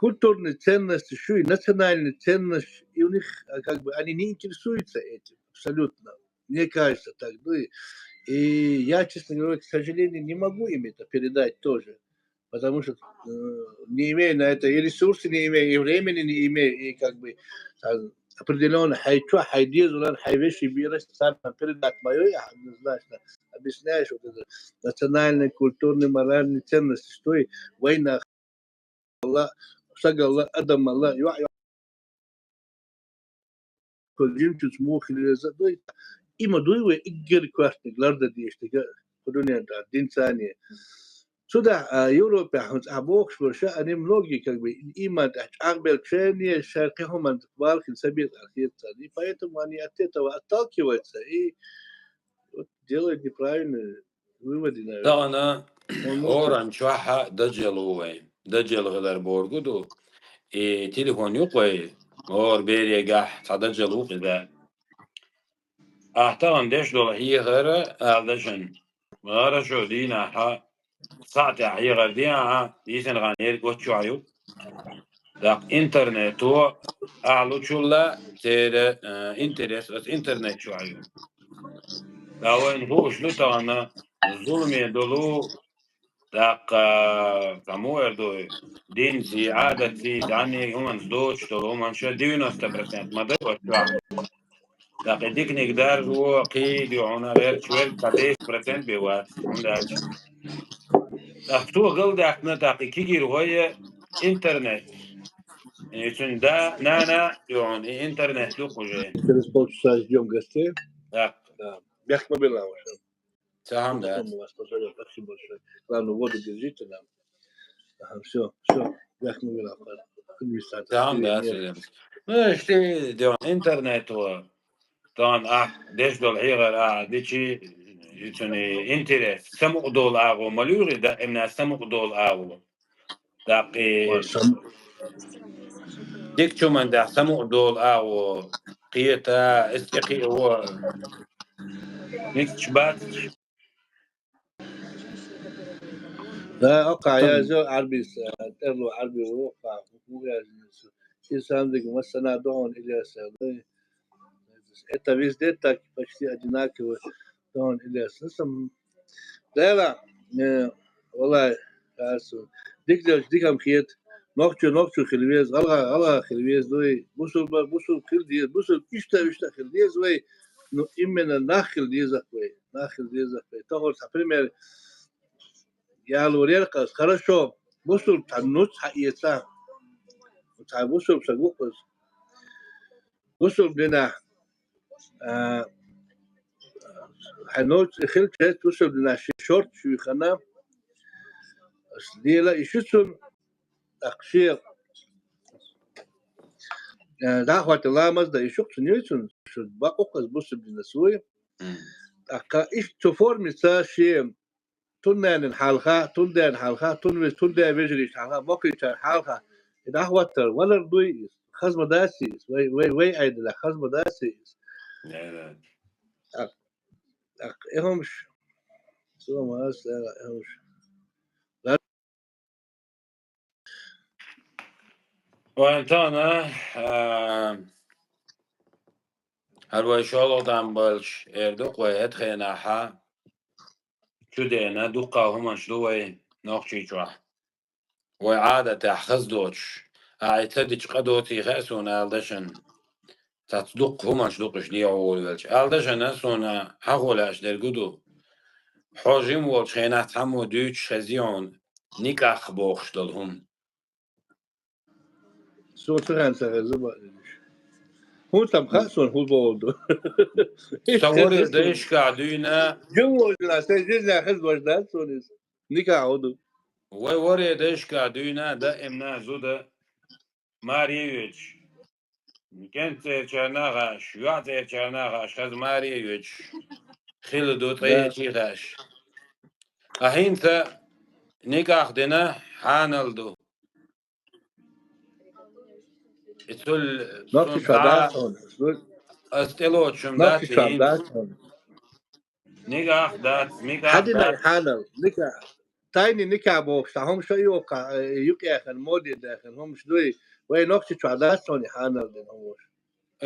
культурные ценности, шуй национальные ценности, и у них, а, как бы, они не интересуются этим абсолютно. Мне кажется так, дуй. И я, честно говоря, к сожалению, не могу им это передать тоже. Потому что, э, не имею на это и ресурсы, не имею, и времени не имею, и как бы, а, определённо хьайн чохь, хьайн дезалан, хьайн вешин бирас царна передать ма йой, однозначно. Объясняешь, вот это национальный, культурный, моральный ценности, что и вайнах, ла, сагалла, адамалла, юа, юа. Кху жимчуьнца муха хила веза а дуй. И ма дуй вай уггар коьртаниг лардан дезаш дерг кху дуьнен тӀехь динца а. Цу тӀехь, а, Европехь хӀинца ахь бохуш берш а, они многие, как бы, иман тӀехь чӀагӀбеллачарна, шаьш кхин хӀуманна балхина ца беза аьлла хета царна. И поэтому они от этого отталкиваются и вот делают неправильные выводы, наверное. Тахана хӀоран чохь а дажал ву вай. Дажал хилар бохург ду. И телефон ю-кх вай, хӀора берегахь цхьа дажал ву-кх иза. Ахь тахана деш долу хьехар ала дашан. Хорошо, дийнахь а, схьа а тӀехь хьехар де ахьа, дийцина гӀан ерг оццу чохь ю. ТӀаккха интернето ахь лучул а церан, э, интерес оцу интернет чохь ю. Ткъа вайна хууш ду тахана зуламе долу, тӀаккха, цхьа муха эр ду, динций, Ӏадатций, цхьанний хӀуманца доцуш долу хӀуманаш девяносто процент ма дай оцу чохь. ТӀаккха и диканиг даржо, кхийдо хьуна гӀерташ верг цхьа десять процент бен вац, хӀунда аьлча. ТӀаккха цо галдаьккхина тӀаккха и кегийрхой интернет. И цуьнан да, нана, и хьуна, и интернет ду-кх уже. Через полчаса ждём гостей. Так. Да. Бехк ма билла, ваша. Цхьа хӀума дац. Спасибо большое. Главное, воду держите нам. Ага, всё, всё. Бехк ма билла, администрация. Цхьа хӀума дац, Вильямс. Ну, иштта, ден интернето, тахана ахь деш долу хьехар ахь дичи, и цуьнан интерес. Самукъадолу агӀо ма луьйгӀи, даимна самукъадолу агӀо. ТӀаккха и дикачу хӀуманна тӀехь самукъадолу агӀо, кхета, иза тӀекхиаво, ницкъаш бац. Да, окха, я же Ӏарбис, э, тӀерло Ӏарби ву, окха, хӀун яздина цо. Шен санна дерг массанхьа ду хьуна, Ильяс, аьлла. Это везде так, почти одинаково ду хьуна, Ильяс. Ну, сам, Дела, э, валлай, хасу. Дика делча, дика-м хета. Нохчо нохчо хила веза, гӀалгӀа гӀалгӀа хила веза вай, бусулба бусулба хила деза, бусулба иштта иштта хила деза вай. Ну, именно нах хила деза вай, нах хила деза вай. Тохар цхьа пример ялор яр-кх аз. Хорошо, бусулба цхьа нуц хьаэца. Цхьа бусулба саг ва-кх из. Бусулба динахь, а, хьай нуц хилча, бусулба динахь ши шорт шуй хана, лела и шу цун, тӀаккха шен, а, дӀахӀотта ламаз дан и шу-кх цун, ю цун, шу бакъ ва-кх из бусулба динас вуй. ТӀаккха иштта цу формица шен тун нанин хьалха, тун даьн хьалха, тун вез-, тун даь вежарий хьалха, мокхийчар хьалха, и дӀахӀоттар валар дуй из, хаза ма дац из, вай, вай, вай айдалахь хаза ма дац из. Да, да. ТӀаккха, тӀаккха э хӀумаш, со ма ас, э хӀумаш. Вайн тана, а, хӀара вай шолгӀа там балча эр ду-кх вай хӀета хенахьа, чудена дуккха хӀуманаш ду вай Нохчийчохь. Вай Ӏадатехь хаза доцуш, ахь и ца дича къа доций хаьа суна ала дашан. Цац дуккха хӀуманаш ду-кх уьш дехьо волавелча. Ала дашан суна хьахо лаьаш дерг хӀун ду? Хьо жима волчу хенахь цхьаммо дуьйцуш хезий хьуна, никах бохуш долу хӀума? Со ца хенна ца хеза баъ дерриш. ХӀунда-м хаьа суна хӀун боху ду? Сан ворхӀе дайшкахь дуьйна. Жима волчу хенахь, сайн жизнехь хеза баш дац суна иза. Никах хӀун ду? Вай ворхӀе дайшкахь дуьйна даимна зуда маре а йоьдуш. КӀентцӀерачарна а хаьаш, йоӀцӀерачарна а хаьаш, хаза маре а йоьдуш. Хила ду, ткъе а чий хаьаш. Ткъа хӀинца никах дина хьанал ду. И цул Нохчийчохь дац хьуна. Ас тӀелоцуш-м дац хӀинца. Нигах дац, мигах дац. Хьанал, никах. Тайни никах бохуш, цхьа хӀумаш а ю-кх, э, юкъехь, моде даьхна хӀумаш дуй. Вай Нохчийчохь дац хьуна хьанал дина хӀумаш.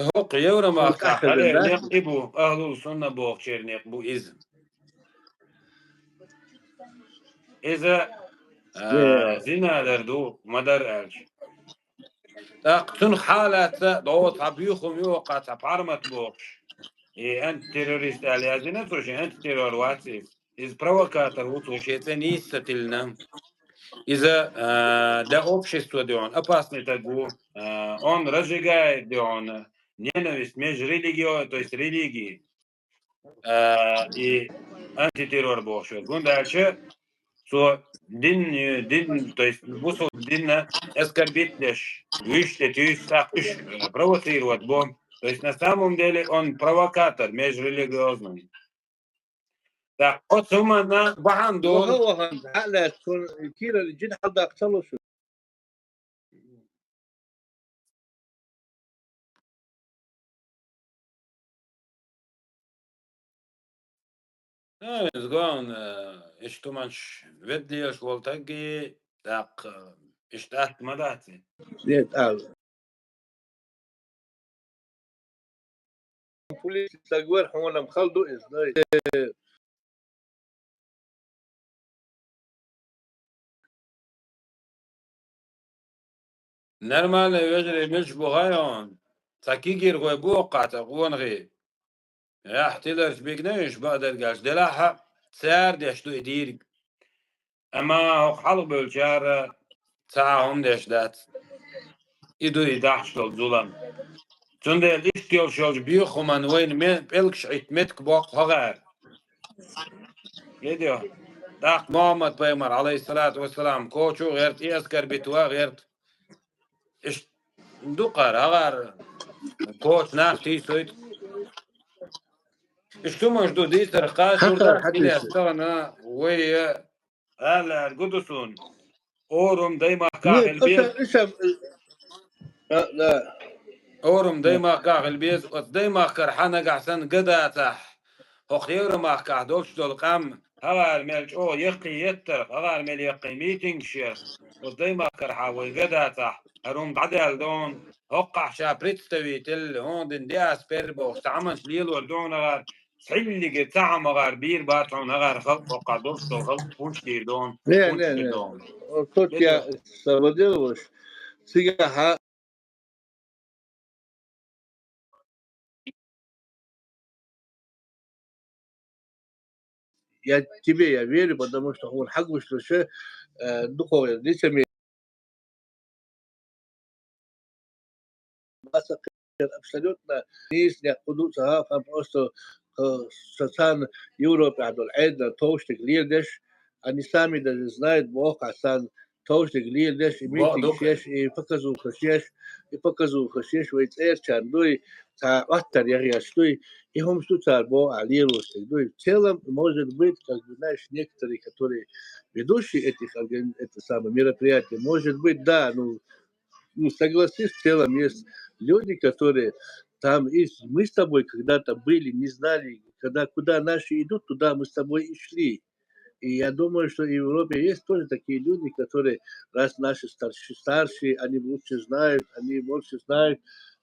ХӀокху Евромахкахь хьалера некъ и бу, ахьлул сунна бохучеран некъ бу иза. Иза, а, зина дар ду, ма-дарра аьлча. ТӀаккха цунах хьалаьцна догӀу цхьа буьйхам ю-кх, цхьа пхьармат бохуш. И антитеррорист аьлла яздина цо шен, антитеррор вац иза. Иза провокатор ву, цо шен цӀе нийса ца тиллина. Иза, а, для общества дуьйна опасный стаг ву, а, он разжигает дуьйна ненависть межрелигио-, то есть религии. А, и антитеррор бохуш верг. ХӀунда аьлча цо дин, дин, то есть бусулба динна оскорбить деш, вуьш тӀе туьйсу, тӀаккха уьш, э, провоцировать бо. То есть на самом деле он провокатор межрелигиозный. ТӀаккха оцу хӀуманна бахьана долу. Ваха-ваха, хьалаьцна, кийрара жин хьалдаккха ца луш. Э, иза гон, э, иштта хӀуманаш ведда лелаш волу стаге, тӀаккха, э, иштта атта ма дац и. Нет, а. Пулис стаг вара, хьуна-м хала ду иза, дай. Нормальный вежарий милаш бу хаьий хьуна? Цхьа кегийрхой бу хӀокху цхьа къонахий. Ахь тиларчу бигна уьш бакъдерг аьлча, делахь а цара деш ду и дийриг. Амма хӀокху хьалха бевллачара цхьа а хӀума деш дац. И ду и дахьаш долу зулам. Цундела иштта йолуш йолчу боьха хӀуманна вайна ме-, пӀелгаш Ӏитта меттиг боккху хӀокхара. Ледео. ТӀаккха Мухьаммад-пайхамар, Ӏалайхиссалату вассалам, коча а гӀерта, и оскорбить ван а гӀерта. Иштта ду кхара, хӀокхара коча нах тийсойту. Иштта хӀуманаш ду дийцарх кхачур дац, хӀинца тахана вай а Ала аьлла гу ду суна. Орум даймахкахь хила беза. Орум даймахкахь хила беза, оцу даймахкара хьан нагахь санна ган дацахь, хӀокху Евромахкахь долуш долу къам, хӀавара мел чӀогӀа яккхий еттарх, хӀавара мел яккхий митингаш ярх, оцу даймахкара хьан вай ган дацахь, хӀара хӀума дӀадаьлла дона, хӀоккхахь ша представитель, хӀун дина диаспер бохуш, цхьа хӀуманаш лелор дона хӀара, цхьиллиге цхьа хӀума гӀар бийр бац хьуна, гӀар халкъ боккхахь долуш долу халкъ хӀунчаш дийр дона, не, хӀунчаш не, дийр не. Дона. Тут я савадил уж. Цигахьа я тебе я верю, потому что хьуна хьагуш луша, э, дукхагӀа лицемер. Абсолютно нийса некъ хӀу ду ца хаа, просто, э, са царна Европе долу Ӏедал товш дерг леладеш, они сами даже знают, боху царна товш дерг леладеш, и митинг еш, и показухаш еш, и показухаш еш, вай цӀерачарна дуй, цхьа Ӏоттар яхъеш дуй, и хӀумаш ду цара боху, а лелош дерг дуй. В целом, может быть, как бы, знаешь, некоторые, которые ведущие этих органи-, это самое мероприятие, может быть, да, ну, ну, согласись, в целом есть люди, которые там, и мы с тобой когда-то были, не знали, когда, куда наши идут, туда мы с тобой и шли. И я думаю, что в Европе есть тоже такие люди, которые, раз наши старши-, старшие, они лучше знают, они больше знают,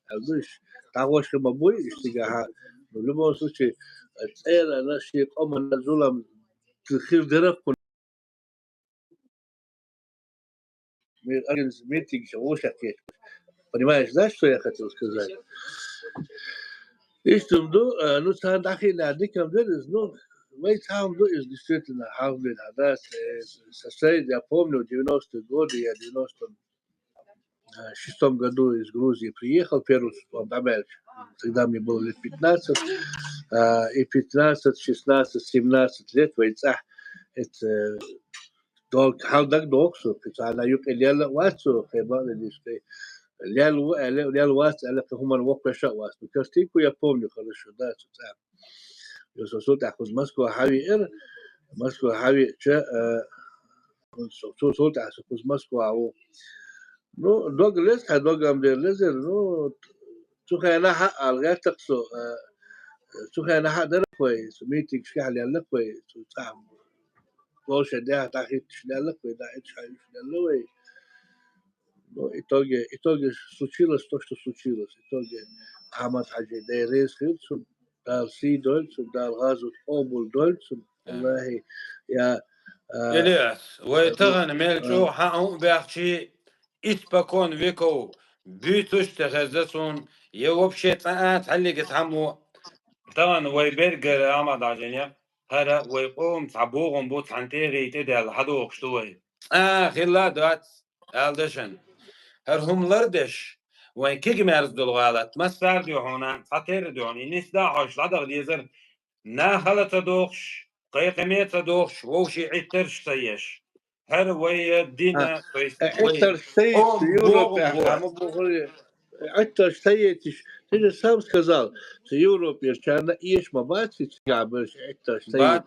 а, ну, ш-, того, что мы будем, если, ага. Но в любом случае, э, цӀера наши къомана зулам хир дерах. Мир-, организ-, митинг ша вовшахкхеташ. Понимаешь, да, что я хотел сказать? Иштта ду, э, ну, царна дӀахиъна дика-м дара иза, ну, вай цхьа-м ду иза, действительно, хьалха бен хьада, э, с-, с-, я помню, в девяностые годы, я в девяностом э, шестом году из Грузии приехал, первый сутом дӀабаьлча. Тогда мне было лет пятнадцать, а, и пятнадцать, шестнадцать, семнадцать лет вай цӀахь это, э, дог-, хьал дагадогӀу со, кхин цхьана юкъе лелла а вац со, кхин бакъдерг дийцича, кхин лелла ву аьлла, лелла вац аьлла, кхин хӀуманна воккхавеш а вац. Ну, картинку я помню хорошо, да, цу цӀа. Йо, со цул тӀаьхьа кхуза Москва хьавеара, Москва хьавеача, э, Цу, цу, цул тӀаьхьа со кхуза Москва ву. Ну, дог леза, хьан дог-м дера лезара, ну, цу хенахь а ала гӀертакх со, э, цу хенахь а дарах вай, цу митингашкахь леллакх вай, цу цӀа площадь дӀахӀитташ леллакх вай, дӀахӀитташ хьаюш лелла вай. Ну, в итоге, в итоге случилось то, что случилось. В итоге Ахьмад-Хьаьжин Дай реза хилла цунна, Дала сий дойла цунна, Дала гӀазот къобал дойла цунна. Валлахи, я, а, Ильяс, вай а, тахана мел а, чӀогӀа хьан а баьхчи, испокон веков буьйцуш ца хезна суна, я вообще цкъа а цхьаллига цхьаммо, тахана вай бергара Ахьмад-Хьаьжин некъ, хӀара вай къоман цхьа богӀам бу, цхьана тӀегӀи тӀе даьлла хьадохуш ду вай. Цкъа а хилла а дац, ала дашан. ХӀара хӀума лардеш, вайн кегий мерза долу гӀалат, массара а дуьхьал, цхьатерра а дуьхьал, и нисса а хьожуш дӀадаха дезара, нах хала ца дохуш, кхайкхаме а ца дохуш, вовшийн Ӏиттарш ца еш. ХӀара вай дина, а, то есть, э, вай Ӏиттарш ца еш, къоман цу Европехь богӀам бу. Ма бохура, Ӏиттарш ца ецаш, ты же сам сказал, цу Европерчарна эша ма бац, и цигахь берш Ӏиттарш ца ецаш.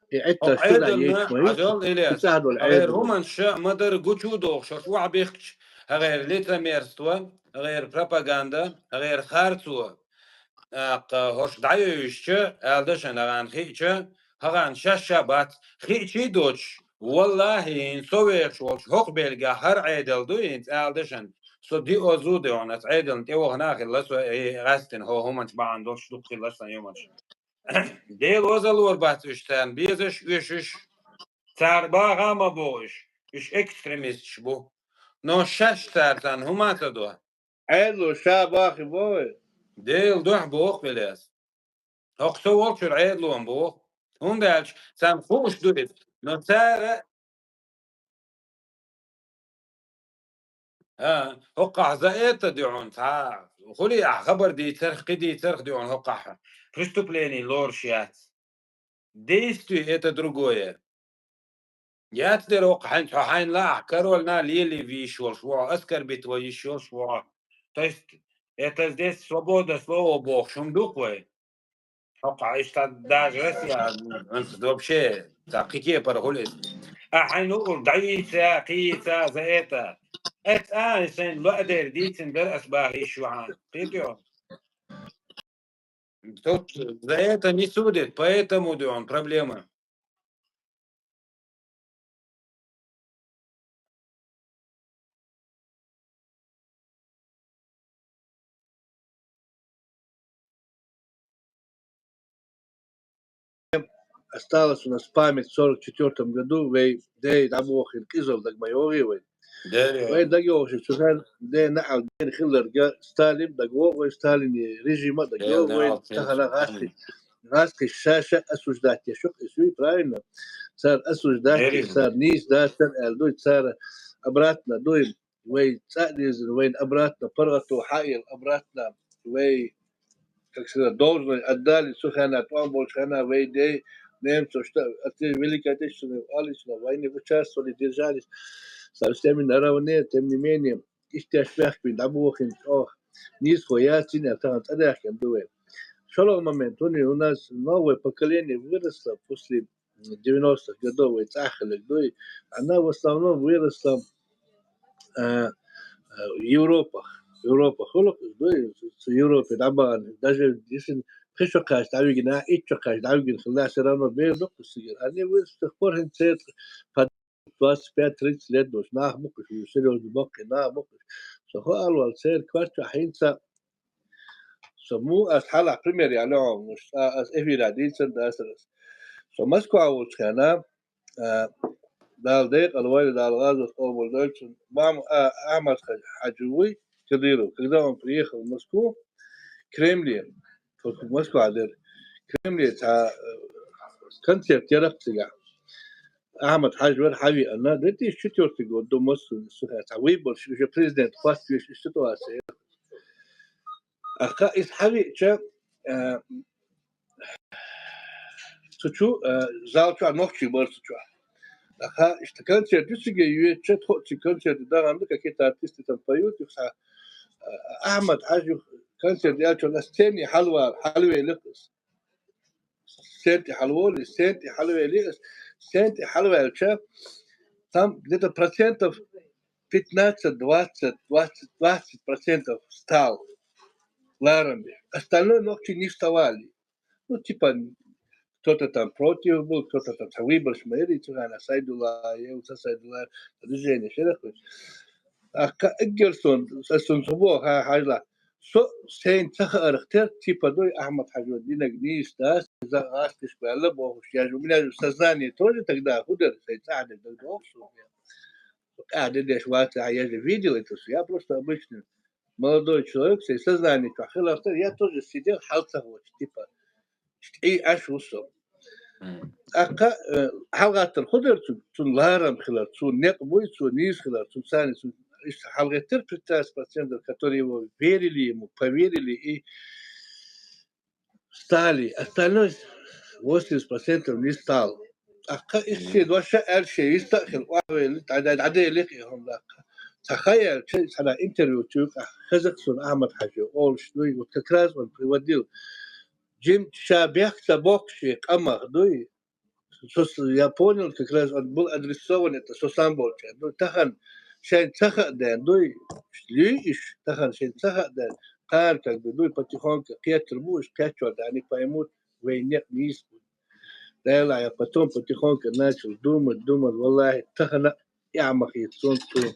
И Ӏиттарш ца ецаш ма ю, Ӏадол, Ильяс, и цӀа долу хӀара Ӏедал. ХӀуманаш ма дара гучу а дохуш, хӀорш охьабихкича, хӀара лицемерство, хӀара пропаганда, хӀара харцо. ТӀаккха хӀорш дӀайовзуьйтуш, ала дашан, хӀара хиъча, хӀара шаьш а бац, хиъча а доцуш, валлахи, хӀинца со вехаш волчу хӀокху белгехь хӀара Ӏедал ду, хӀинца ала дашан, со диъазза а дуьхьал, аса Ӏедална тӀевахана а хилла, со, э, гӀаьстина хӀо-, хӀуманаш бахьана долуш дукха хилла сан юмаш. Делан озаллора бац уьш царна безаш, оьшуш, цара баха а ма боху уьш, уьш экстремисташ бу. Но шаьш цара царна хӀума а ца до. Ӏедало ша бахи боху. Делан дуьхьа боху, Ильяс. ХӀокху со волчуьра Ӏедало-м боху. ХӀунда аьлча царна хууш ду иза. Но цара А, хӀокхахь за это дуьхьал, цхьа хуьлий ахь хабар дийцарх, кхин дийцарх дуьхьал хӀокхахь преступление лоруш яц. Действие — это другое. Яц дера хӀокхахь, хьайна лаахь, корольна лелийна вийш волуш ву хьо, оскорбить ван йиш йолуш ву хьо. То есть, это здесь свобода слова бохуш хӀума ду-кх вай. ХӀокхахь иштта даже Россия, вообще, цхьа кхин кепара хуьлу иза. Ахь хьайна угӀур дӀайийца, кхийца за это. Эццахь а, и сайна лоадер дийцина дара ас баха йиш ю хьан. Кхетий хьо? Тут за это не судят, поэтому, дуьхьал, проблема. Осталась у нас память в сорок четвёртом году, вай дей дӀабохийна къизалла дага ма йогӀий вай. Вай дагайогӀуш, цу хана дена хьал дена хилларга Сталин дагавогӀу, вай Сталин режима дагайогӀу, вай тахана гӀазкхи, гӀазкхи ша-ша осуждать деш ю-кх, из ю, правильно? Цар осуждать, цар нийса дац аьлла дуй, цар обратно дуй, вай цӀа а дезар, вайна обратно паргӀато хьаийла, обратно вай, как сказать, должное отдали, цу хана тӀом болчу хана вай дей, немцо, что, Великая Отечественная война, войны участвовали, держались со всеми наравне, тем не менее, иштта бехк бина дӀабохийна чӀогӀа нийсхо яц, цӀена тахана цӀа даьхкина ду вай. ШолгӀа момент, у нас новое поколение выросло после девяностых годов, вай цӀахь хилларг дуй, она в основном выросла, а, а, Европах. Европах хуьлу-кх дуй, цу Европе дӀабахана. Даже если пхи шо кхаьчча дӀавигина, итт шо кхаьчча дӀавигина хилла, всё равно бер ду-кх цигара. Они выросли с тех пор, хӀинца церан двадцать пять тридцать лет долуш нах бу-кх уьш, серьёзно баккхий нах бу-кх уьш. Со хӀоалла ваьлла церан коьртехь хӀинца Со муха ас хьалха пример яьлла хьуна, ас эфира дийцина дацара ас. Со Москва волчу хенахь, а, Дала декъала войла, Дала гӀазот къобалдойла цуьнан. Мама, а, Ахьмад-Хьаьжа вуй, Кадыров. Когда он приехал в Москву, Кремле, вот Москва дара, Кремле цхьа, э, концерт яра-кх цигахь. Ахьмад-Хьаьжа вара хьавеана, две тысячи четвёртый год ду Москве, цхьа выбораш, уже президент хӀоттавеш, и ситуация. Аха, иза хьавеача, а, цу чу, а, зал чохь нохчий бара цу чохь. Аха, иштта концерт ю цига йоьдуча, тхо а цига концерте дахана ду, какие-то артисты там поют, юха, а, Ахьмад-Хьаьжа юха концерт яьлча, ас сцене хьалавала, хьалавелира иза. Сцене тӀе хьалаволий, сцене тӀе хьалавелий, сцене тӀе хьалаваьлча, там где-то процентов пятнадцать, двадцать, двадцать, двадцать процентов стал ларам беш. Остальное нохчий не вставали. Ну, типа, кто-то там против был, кто-то там, цхьа выбораш ма яра, цигахь Сайдуллаев, цхьа Сайдуллаев, движение шерах. Аха, эггара сон, сан сон цхьа боху, хьа-, хьажал. Со сайна ца хаарх тера, типа, дуй, Ахьмад-Хьаьжа динарг нийса дац, иза гӀазкхашка ваьлла бохуш, я же, у меня же сознание тоже тогда, хӀун дара, сайн цӀахь дерг даг доху суна. Со къаьхьа де деш вац, а я же видел это всё, я просто обычный молодой человек, сайн сознание чохь хиларх тера, я тоже сидел, хьал ца хочу, типа, иштта Ӏий Ӏаш ву со. Мгм. Аха, э, хьалагӀаттар хӀун дара цу-, цуьнан ларам хилар, цуьнан некъ буй, цо нийса хилар, цуьнан царна, цуьнан, иштта хьалагӀаттар пятнадцать процентов, которые его верили ему, поверили и стали. Остальное восемьдесят процентов не стал. Аха, и шен дош аьлла, шен йист а хилла, охьавелла, дӀа-, дӀа-, дӀаделира и хӀума лакха. Цхьа хан яьлча, цхьана интервью чу юкъахь хеза-кх суна Ахьмад-Хьаьжа олуш дуй, вот как раз он приводил. Жимма ша бехк ца боккхуш и къамах дуй. Со с-, я понял, как раз он был адресован это со сам болчу. Ну, тахана шайн ца хаа ден дуй, луьйш, тахана шайн ца хаа ден, кхара как бы дуй, потихоньку кхетар бу, уьш кхеччор да, они поймут, вайн некъ нийса бу. Дела, я потом потихоньку начал думать, думать, валлахи, тахана а ма хета суна цу,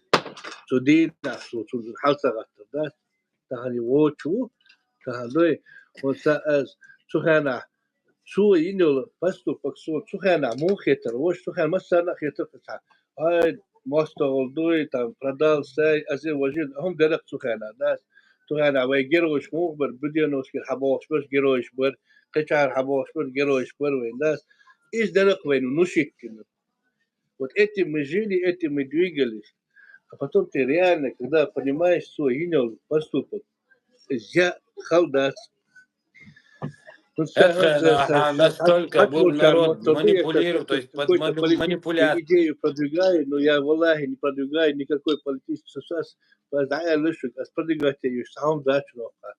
цу дийнахь, цу, цу хьал ца гӀаттар дац. Тахана и вочу ву, тахана дуй, хӀунда аса цу хенахь, цо йина йолу поступок суна цу хенахь муха хетара, ваша цу хенахь массарна а хетара цхьа, ай, мостагӀалла дуй, там, продал сай, азе важин, хӀума дара-кх цу хенахь, дац. Цу хенахь вай геройш муха бара, Буденновскийра хьабохуш берш геройш бара, кхечахьара хьабохуш берш геройш бара вайн, дац. Иза дара-кх вайна внушить дина. Вот этим мы жили, этим мы двигались. А потом ты реально, когда понимаешь свой йина йолу поступок, я хала дац. Тут ХӀетахь, ша-, ша-, ша-, ша-, настолько был народ манипулирован, то есть под какой-то мани-, политическую манипуляцию. Идею продвигаю, но я, валлахи, не продвигаю никакой политический, сейчас, дӀааьлла шуьга, ас продвигать еш, схьа хӀума дац нохка.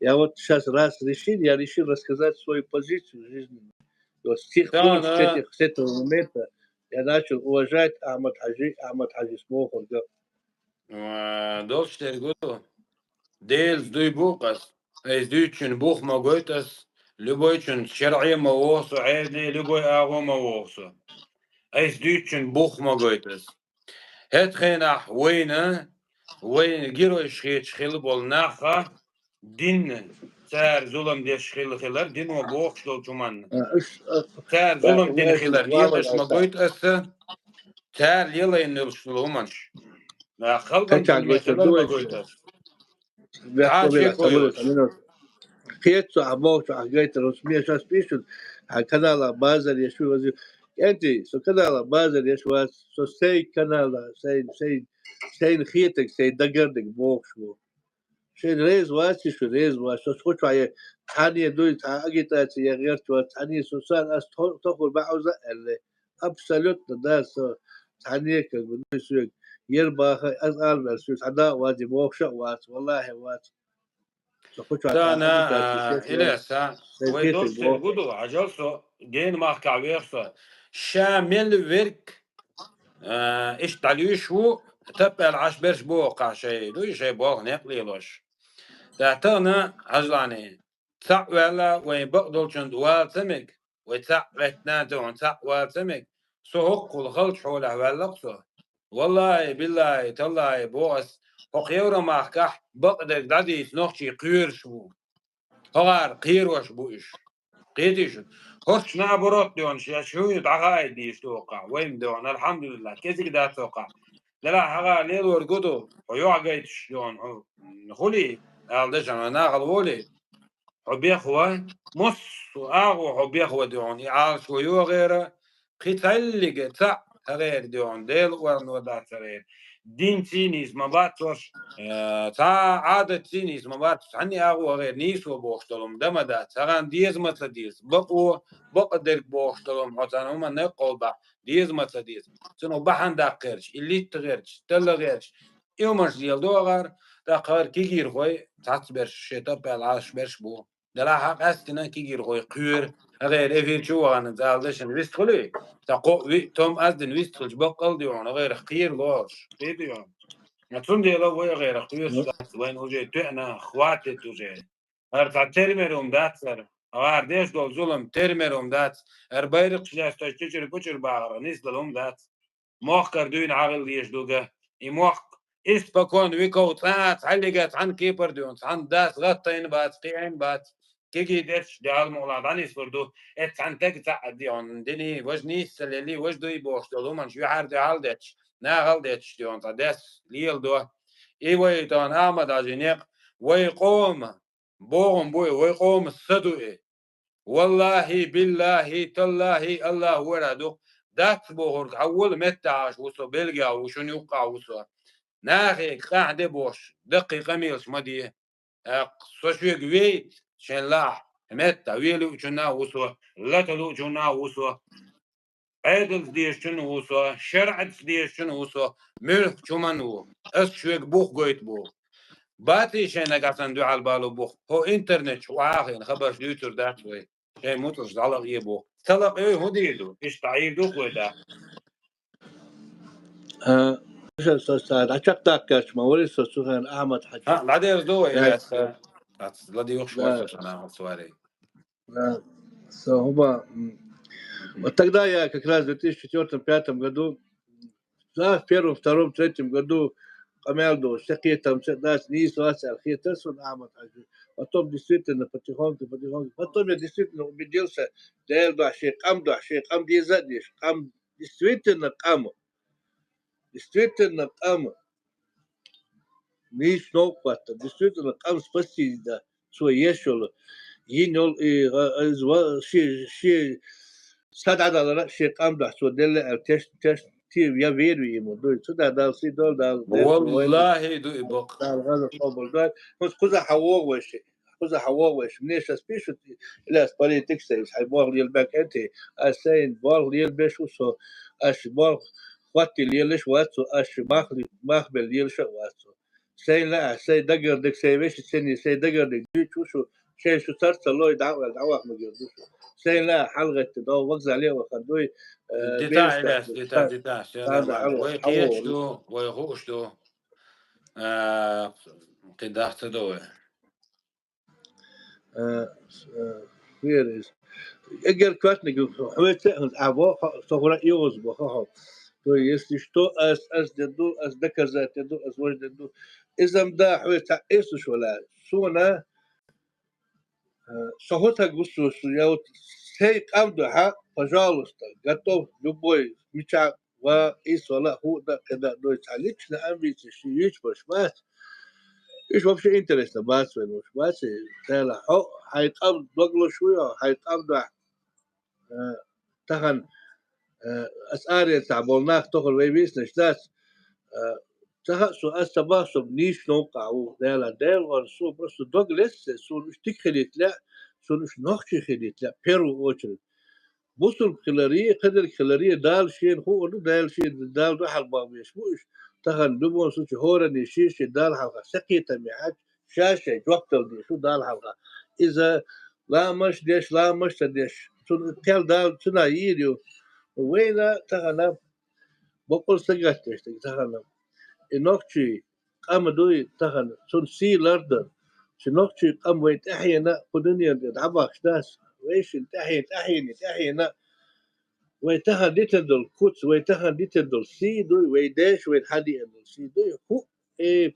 Я вот сейчас раз решил, я решил рассказать свою позицию жизненную. Вот с тех пор, с этих, с этого момента я начал уважать Ахьмад-Хьаьжи, Ахьмад-Хьаьжис бохурга. Э, долуш дерг ву, Делаца дуй бу ас, айса дуьйцучун бух ма гойту ас, любойчун шарӀе ма воху со, Ӏедале любой агӀо ма воху со. Айса дуьйцучун бух ма гойту ас. ХӀетахь хенахь вайна, вайна геройш хеташ хилла болу нахха, динна цара зулам деш хилла хилар, дино бохуш долчу хӀуманна. А, уьш, а, цара зулам дина хилар, лелаш ма гойту аса, цара лелайна йолуш долу хӀуманаш. Халкъан чанга гайтар ду вай. Бехко белахь, ца муьлуш, ца минут. Кхетсо, ахь бохучу ахь гайтар, оцу мешас пишут, хьан канала базар еш ву вазир. КӀентий, со канала базар еш вац, со сайн канала, сайн, сайн, сайн хетаг, сайн дагардиг бохуш ву. Шайн реза вац, шу реза вац, со цхьа чохь е цхьанне дуй, цхьа агитация я гӀерташ вац, цхьанне со сан ас тохур баьӀуза аьлла. Абсолютно, да, со цхьанне, как бы, ну, соьга ер баха, аз ала мел, соьга цхьа да а вац, бохуш а вац, валлахӀи вац. Со кху чохь тӀаккха агитация еш вац. Илеса, вай достуьйтур гу ду, хьажал со, гена махкахь вех со. Ша мел верг, а, иштта дӀалуьйш ву, таппаьлла Ӏаш берш боху кхахь шай, дуй шай болх некъ лелош. ТӀаккха тахана хьажлани, цхьаъ ваьлла, вайн бакъдолчунна вала ца мега, вай цхьаъ гӀеттина а тохана цхьаъ вала ца мега, со хӀоккхул халчу хьолехь ваьлла-кх со. ВаллахӀи, биллахӀи, таллахӀи, боху ас, хӀокху Евромахкахь бакъдерг дӀадийца нохчий кхоьруш бу. ХӀокхара кхерош бу уьш. Кхетий шу? ХӀорш наоборот доьгӀна, шаьш хӀуьнан дӀахаийта дийш ду хӀокхахь. Вайна доьгӀна, алхьамдулиллахӀ, кӀезиг дац хӀокхахь. Делахь хьагӀар лелор гу ду, хьо юьхь гайташ доьгӀна, хьо хуьлий, ала дашан, нахала волий. Хьо бехва, массо а агӀо хьо бехва доьгӀна, и Ӏалашо йогӀера, кхин цхьаьллига цхьаъ хьагӀер доьгӀна, Делан орно дац хьагӀер, динций нийса ма бац хӀорш, э, цхьа а Ӏадатций нийса ма бац, цхьанне а агӀо хьагӀер нийсо бохуш долу хӀума дан ма дац, хьагӀан деза ма ца деза, бакъо, бакъдерг бохуш долу хӀума хьо цхьана хӀуманна кхолбахь, деза ма ца деза. Цунах бахьана даккха гӀерташ, и литта гӀерташ, талла гӀерташ, и хӀуманаш леладо хьагӀар, тӀаккха хӀара кегийрхой, цхьацца берш, шен таппаьлла Ӏалаш берш бу. Делахь хьан къаьстина кегийрхой кхоьру, хьагӀер эфир чу вахана, цӀала дашана вист хуьлий? Сан кхоъ виъ том аз дина вист хилча баккъал а дуьйхьуна, хьагӀерах кхера лоруш. Кхетий хьо? Цундела вай хьагӀерах кхоьруш дац, вайна уже тоьъна, хватит уже. ХӀара цхьа термер хӀума дац хӀара. ХӀара деш долу зулам термер хӀума дац. ХӀара байракхаш лесташ чичир-пучир бахарх нисдала хӀума дац. Мохкара дуьйна хьагӀилла дезаш ду га. И мохк испокон веков цкъа а цхьаьллига цхьана кепара дуьйна, цхьана дас гӀаттайна бац, кхиийна бац, кегий детташ де хьалмукъалахь дӀанислур ду. Эццхьана тага цхьаъ а дехьа дини, важа нийса ца лели, важа дуй бохуш долу хӀуманаш юьхьар тӀе хьал детташ, нахал детташ дуьйна, цхьа дес леладо. И вай тахана Ахьмад-Хьаьжин некъ, вай къоман бохам бу и, вай къоман са ду и. ВаллахӀи, биллахӀи, таллахӀи, АллахӀу вара ду. Дац бохург хьан волу меттахь Ӏаш ву со, Бельгехь ву, шуна юккъахь ву со. Нахе къахьде бохуш, даккхий къамелаш ма де. ТӀаккха со шуьга вейта, шен лахь, меттахь велучунна а ву со, лата луучунна а ву со. Ӏедалца дезачун ву со, шарӀаца дезачун ву со, муьлххачу хӀуманна ву. Ас шуьга бух гойту боху. Баций шайн нагахь санна дуьхьал балу бух? ХӀо интернет чу охьа а хиъна, хабарш дуьйцур дац вай. Шайн муцӀарш дӀалакъе боху. Ца лакъе хӀун дийр ду? Иштта Ӏийр ду вай да? А, со, со, со, дӀачекхдаккхарчу ма вари со цу хенахь Ахьмад-Хьаьжа. ХӀаъ, ладерза ду вай, Яц. Яц, ладуьйхуш вара со цу нахаца вари. Да. Со хӀума, м, вот тогда я как раз в две тысячи четвёртом-пятом году, да, в первом, втором, третьем году къамел долуш, ца кхетам, ца дац, нийса вац аьлла хетара суна Ахьмад-Хьаьжа. Потом действительно потихоньку, потихоньку. Потом я действительно убедился, Делан дуьхьа шен къам дуьхьа, шен къам деза а дезаш, къам, действительно къам. Действительно къам. Нийса новкъа хӀоттар. Действительно, къам спасти дан цо еш йолу, йина йолу и, а, иза ва-, ши, ши са дӀадалара шен къам дуьхьа цо делла аьлла, теш-, теш-, те-, я вер ву и ма дуй. Цу да Далла сий дол, Далла деза вайна. ВаллахӀи, ду и бакъ. Далла гӀазот къобал дой. ХӀунца кхуза хьан вогӀу вай ши? Кхуза хьан вогӀу вай ши? Мне сейчас пишут, Ильяс, политик сай, хьайн болх лелабаьлла кӀентий. Ас сайна болх лелабеш ву со. Ас болх хӀоттий лелаш вац со. Ас мах-, мах бел лелаш а вац со. Сайн лаахь, сайн дагардиг, сайн вешин цӀенний, сайн дагардиг дуьйцуш ву шу, шайн шу царца лой дӀа а ваьлла, дӀаваха магийр ду шу. Сайн лаахь хьалагӀетта дов вокзале а вахана дуй, э, Дита, Ильяс, дита, дита, дита, вай кхеташ ду, вай хууш ду. Э, кхин даха ца до вай. Э, э, вера иза. Эгер коьртаниг хьоьца а хӀунца, а, бо, хо-, со хӀура а йоза бо, хо-, хо. То есть, если что, ас, ас ден ду, ас доказать ден ду, ас вож ден ду. Иза-м да, хьоьца а эсуш вала. Суна, э, со хӀу таг ву со, со, я вот сей къам дуьхьа, пожалуйста, готов любой, мича ва, къийса вала, хӀу да, кхы да, дой цхьа личный амбицеш, ши юьйцуш бац. Уьш вообще интересно бац вайн, уьш бац, царна хьо, хьайн къам дог луш ву, хьайн къам дуьхьа. Э, тахан, э, ас аре цхьа болу нах тохар вай вийцинаш дац. Э, ца хаьа со, ас ца боху со нийса новкъа ву, Дела, Дела вара со просто дог лесса, суна уьш дика хилийта лаьа, суна уьш нохчий хилийта лаьа, первую очередь. Бусулба хиларе, кхидерг хиларе, Дала шена хуур ду, Дала шена, Дала дуьхьал бан беш бу уьш. Тахан, любом случае, хӀоранна шен-шен Дала хьалха сакхетаме хьаьж, ша-шайн жоп дала дезаш ду Дала хьалха. Иза ламаш деш, ламаш ца деш, цунна кхел Дала цунах йийр ю. Вайна тахана боккъал сагатдеш дерг тахана. И нохчий къам дуй тахана, цунна сий лардан. Ши нохчий къам вай тӀаьхьена кху дуьнен тӀе дӀабахча дац. Вай шин тӀаьхьена, тӀаьхьена, тӀаьхьена. Вай тахана дитина долу куц, вай тахана дитина долу сий дуй, вай деш вайна хьадеана долу сий дуй. ХӀу, э,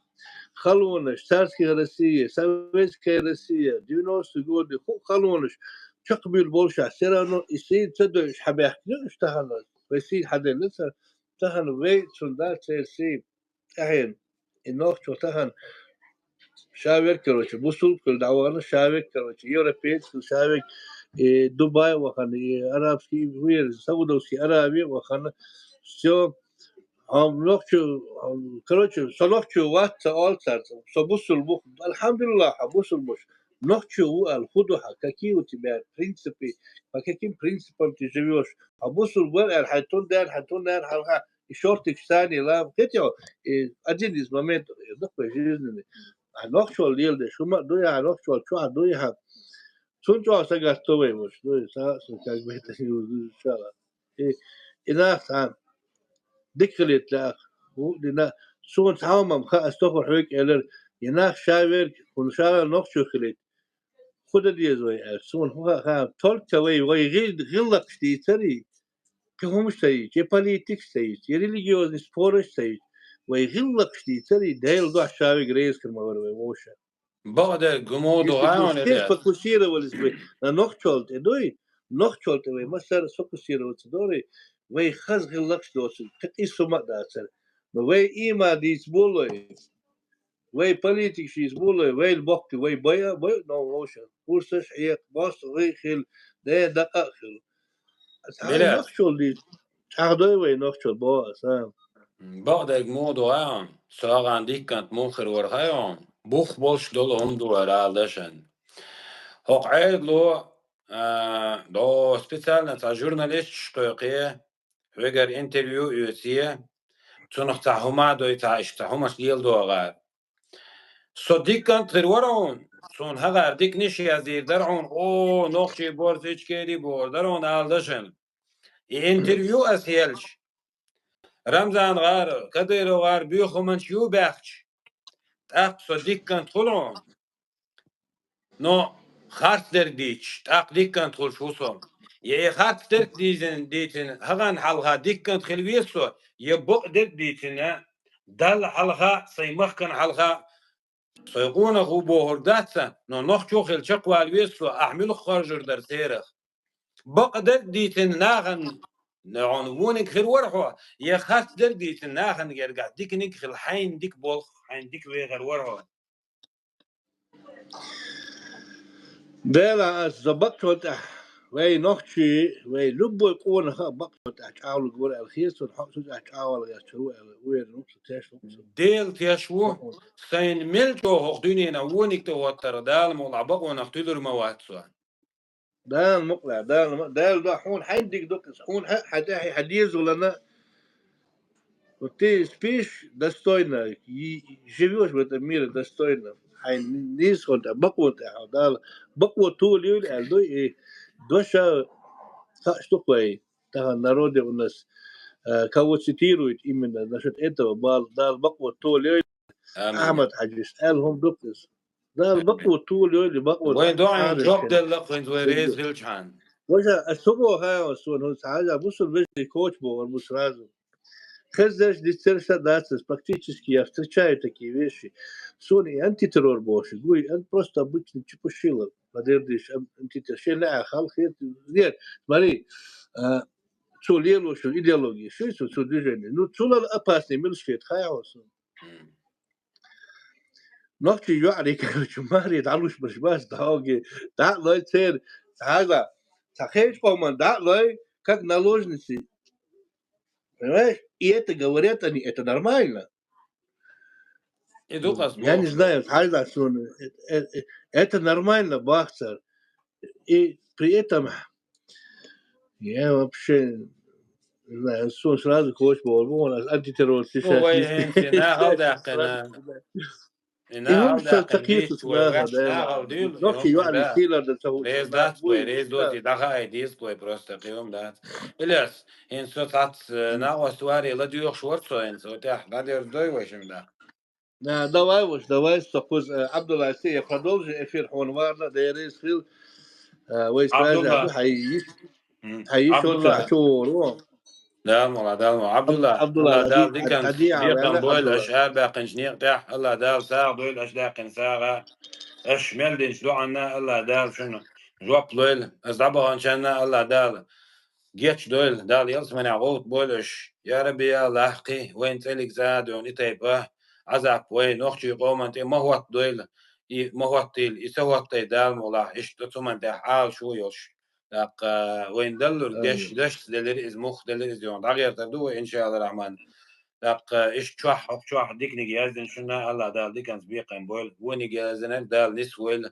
халонаш, царская Россия, советская Россия, девяностые годы, хӀу халонаш, чекхбуьйлу болушехь, всё равно и сий ца дойуш хьабаьхкина уьш тахана. Вай сий хьаделла ца, тахана вай цунна дац церан сий. ТӀаьхьена и нохчо тахана ша верг, короче, бусулба хила дӀавахана ша верг, короче, европеец хила ша верг, и Дубай вахана, и арабский, вер, Саудовский Аравия вахана, всё. Хьо нохчо, короче, со нохчо вац ца олу цаьрца, со бусулба ву. Алхьамдулиллах, хьо бусулба ву. Нохчо ву аьлла хӀун ду хьан, какие у тебя принципы, по каким принципам ты живёшь? Хьо бусулба вара аьлла, хьайн тун ден, хьайн тун ден хьалха и шортикаш царний лам, кхетий хьо, и один из моментов, э, такой жизненный. А нохчо леладеш хӀума а дуй, а нохчо чохь дуй хьан. Цунна чохь сагатто вай, вуш дуй, са, са, как бы это ни звучало. И, и нах цхьа дика хилийта лаьа, хӀу дина, суна цхьа хӀума хаьа, ас тохар хьоьга элира, и нах ша верг, хӀуна ша нохчо хилийта. ХӀун дан деза вай аьлча, суна хӀун хаьа, только вай, вай гӀил-, гӀиллакхаш дийцарий, кхин хӀумаш ца йийцча, я политикаш ца йийцча, я религиозный спораш ца йийцча, вай гӀиллакхаш дийцарий, Делан дуьхьа ша верг реза хир ма вара вай вовшах. Бакъдерг гумо ду гӀайонера. Если бы все сфокусировались бы на нохчол тӀе дуй, нохчол тӀе вай массара сфокусироваться дорий, вай хаза гӀиллакхаш доцург, кхин къийса хӀума а дацара. Но вай ийман дийца болой, вай политикаш ийца болой, вайла боккхий, вай байа, байа, но вовшах. Курсаш хьекха, бос гӀий хила, ден дакъа а хила. Ас хьан нохчол дийца, чӀагӀдой вай нохчол, боху аса. Бакъдерг муха ду хьайна, со хьан диккант муха хир вара хьайна, бух болуш долу хӀума ду хӀара ала дашан. ХӀокху Ӏедало, а, до специально цхьа журналисташ кхойкхий, хьоьгара интервью оьций, цунах цхьа хӀума дой, цхьа иштта хӀумаш леладогӀара. Со диккант хир вара хьуна, суна хьагӀар диканиш яздийр дара хьуна, о, нохчий борзичкери бохур дара хьуна ала дашан. И интервью ас елча, Рамзан гӀара, Кадыров гӀара боьха хӀуманаш ю баьхча, тӀаккха со диккант хуьлу хьуна. Но харц дерг дийцча, тӀаккха диккант хуьлуш ву со. Я и харц дерг дийзина, дийцина, хьагӀан хьалха диккант хила веза со, я бакъдерг дийцина, Далла хьалха, сайн махкана хьалха, сайн къонах ву бохур дац сан, но нохчо хила чекхвала веза со, ахь муьлха хоржур дара церах. Бакъдерг дийцина нахана, хьуна вониг хир вара хьо, я харц дерг дийцина нахана гергахь диканиг хила, хьайна дика болх, хьайна дика вехар вара хьо. Дела, аса за бакъчо тӀехь, вай нохчий, вай любой къонаха а бакъчо тӀехь чӀагӀлуг вара аьлла хеза, цунна хьо цу тӀехь чӀагӀвала гӀерташ ву аьлла, уверен ву со, теш ву со. Дела теш ву, сайн мел чӀогӀа хӀокху дуьненахь вониг тӀе хӀоттарх Дала мукъалахь бакъонах туьлур ма вац со. Дала мукъалахь, Дала ма-, Дала дуьхьа хьуна хьайна дика ду-кх иза, хьуна хьа, хьан тӀехь, хьан дезалана, вот ты спишь достойно, и, и живёшь в этом мире достойно. Хьайн нийсонан тӀехь, бакъонан тӀехь, Дала бакъо толайойла аьлла ду, и дош а хууш ду-кх вай. Тахана народе у нас, э, кого цитируют именно насчёт этого, бал-, Дала бакъо толайойла, Ахьмад-Хьаьжис аьлла хӀума ду-кх иза. Дала бакъо толайойла, бакъо. Вайн доӀанна жоп делла-кх хӀинца вай реза хилчахьана. Важа, ас цу боху хьайна, суна хӀинца хьажа, бусулба вежарий коча бохур бу сразу. Хездерш, дицдерш а дац ас, практически я встречаю такие вещи. Суна и антитеррор бохуш, гуй, ан-, просто обычный чепушила, подердиш, ан-, антитеррор. Шен лаьа хала хета, нет, смотри, а, цо лелош йола идеология, шуй цо, цо движение. Ну, цул опасный мел шкет хьайхьо со. Нохчий йоӀарий, короче, маре дӀалуш бараш бац, дӀаоги, дӀа а лой церан, цхьа хеза, цхьа хезача къоман дӀа а лой, как наложницы. Понимаешь? И это говорят они, это нормально. И дукъас Я не боху. знаю, хьайла суна. Э, э, э, Это нормально, бахцар. И при этом я вообще, не знаю, суна сразу кхочуш болу, бу, вон ас антитеррористы Ну, вай хӀинца нахал даьккхина. И И нахал хӀума даьккхина сакхетас дийца вай наха, ваьш да. нахал дуьйла, Нохчий хӀума йоӀарий да. Сийлар да ца хӀума Реза да. дац вай, Буй, реза да. доций, дӀахаий деза вай просто, кхин хӀума дац. Илес, хӀинца со цхьацца, э, накъост варе ладоьгӀуш вара со хӀинца, вот тӀехь дӀадерзадой вай шимма да. Да, давай уж, давай, со кхуза, э, Абдулла, ты я продолжи эфир, хьуна варна, да я реза хил. Э, вай связь Абдулла. Хьай йиш, М. хьай йиш, Абдулла. Хьай чу вора. Дала мала, Дала мала. Абдулла, Абдулла, Алла Дала диканца декъан бойла аша арабаьккхинчу некъа тӀехь, Алла Дала сагӀа дойла аша даьккхина сагӀа. Аша мел динчу доӀанна Алла Дала шуна жоп лойла. Аса дӀабаханчанна Алла Дала гечдойла, Дала ялсаманехь гӀовтта бойла аша. Я Рабби, я Аллахь, кхин вайн цӀелиг цӀа а дуьйна и тайпа Ӏазап вай нохчий къоман тӀе ма хӀоттадойла, и ма хӀоттийла, и ца хӀоттай Дала мукъалахь, иштта цу хӀуман тӀехь Ӏалашо йолуш. ТӀаккха вайна даллург деш, Амин. Дашца делира иза, муха делира иза, юха дӀагӀертар ду вай, иншаАллахӀ Рахьман. ТӀаккха иштта чохь, хӀокху чохь диканиг яздина шуна, Алла Дала диканца бекхам бойла, вониг яздинарг Дала нисвойла.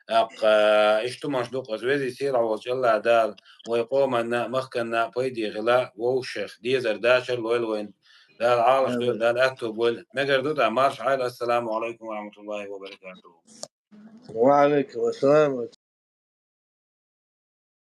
ТӀаккха иштта хӀуманаш ду-кх, аса везий сийлахь волчу Алла Дала вай къоманна а, махканна а пайде хила, вовшех дезар дашар лойла вайна. Дала Ӏалашдойла, Амин. Дала аьтту бойла. Мегар ду тӀа марша Ӏайла, ассаламу Ӏалайкум ва рахьматуллахӀи ва баракатухӀу. Ва Ӏалайкум ассалам.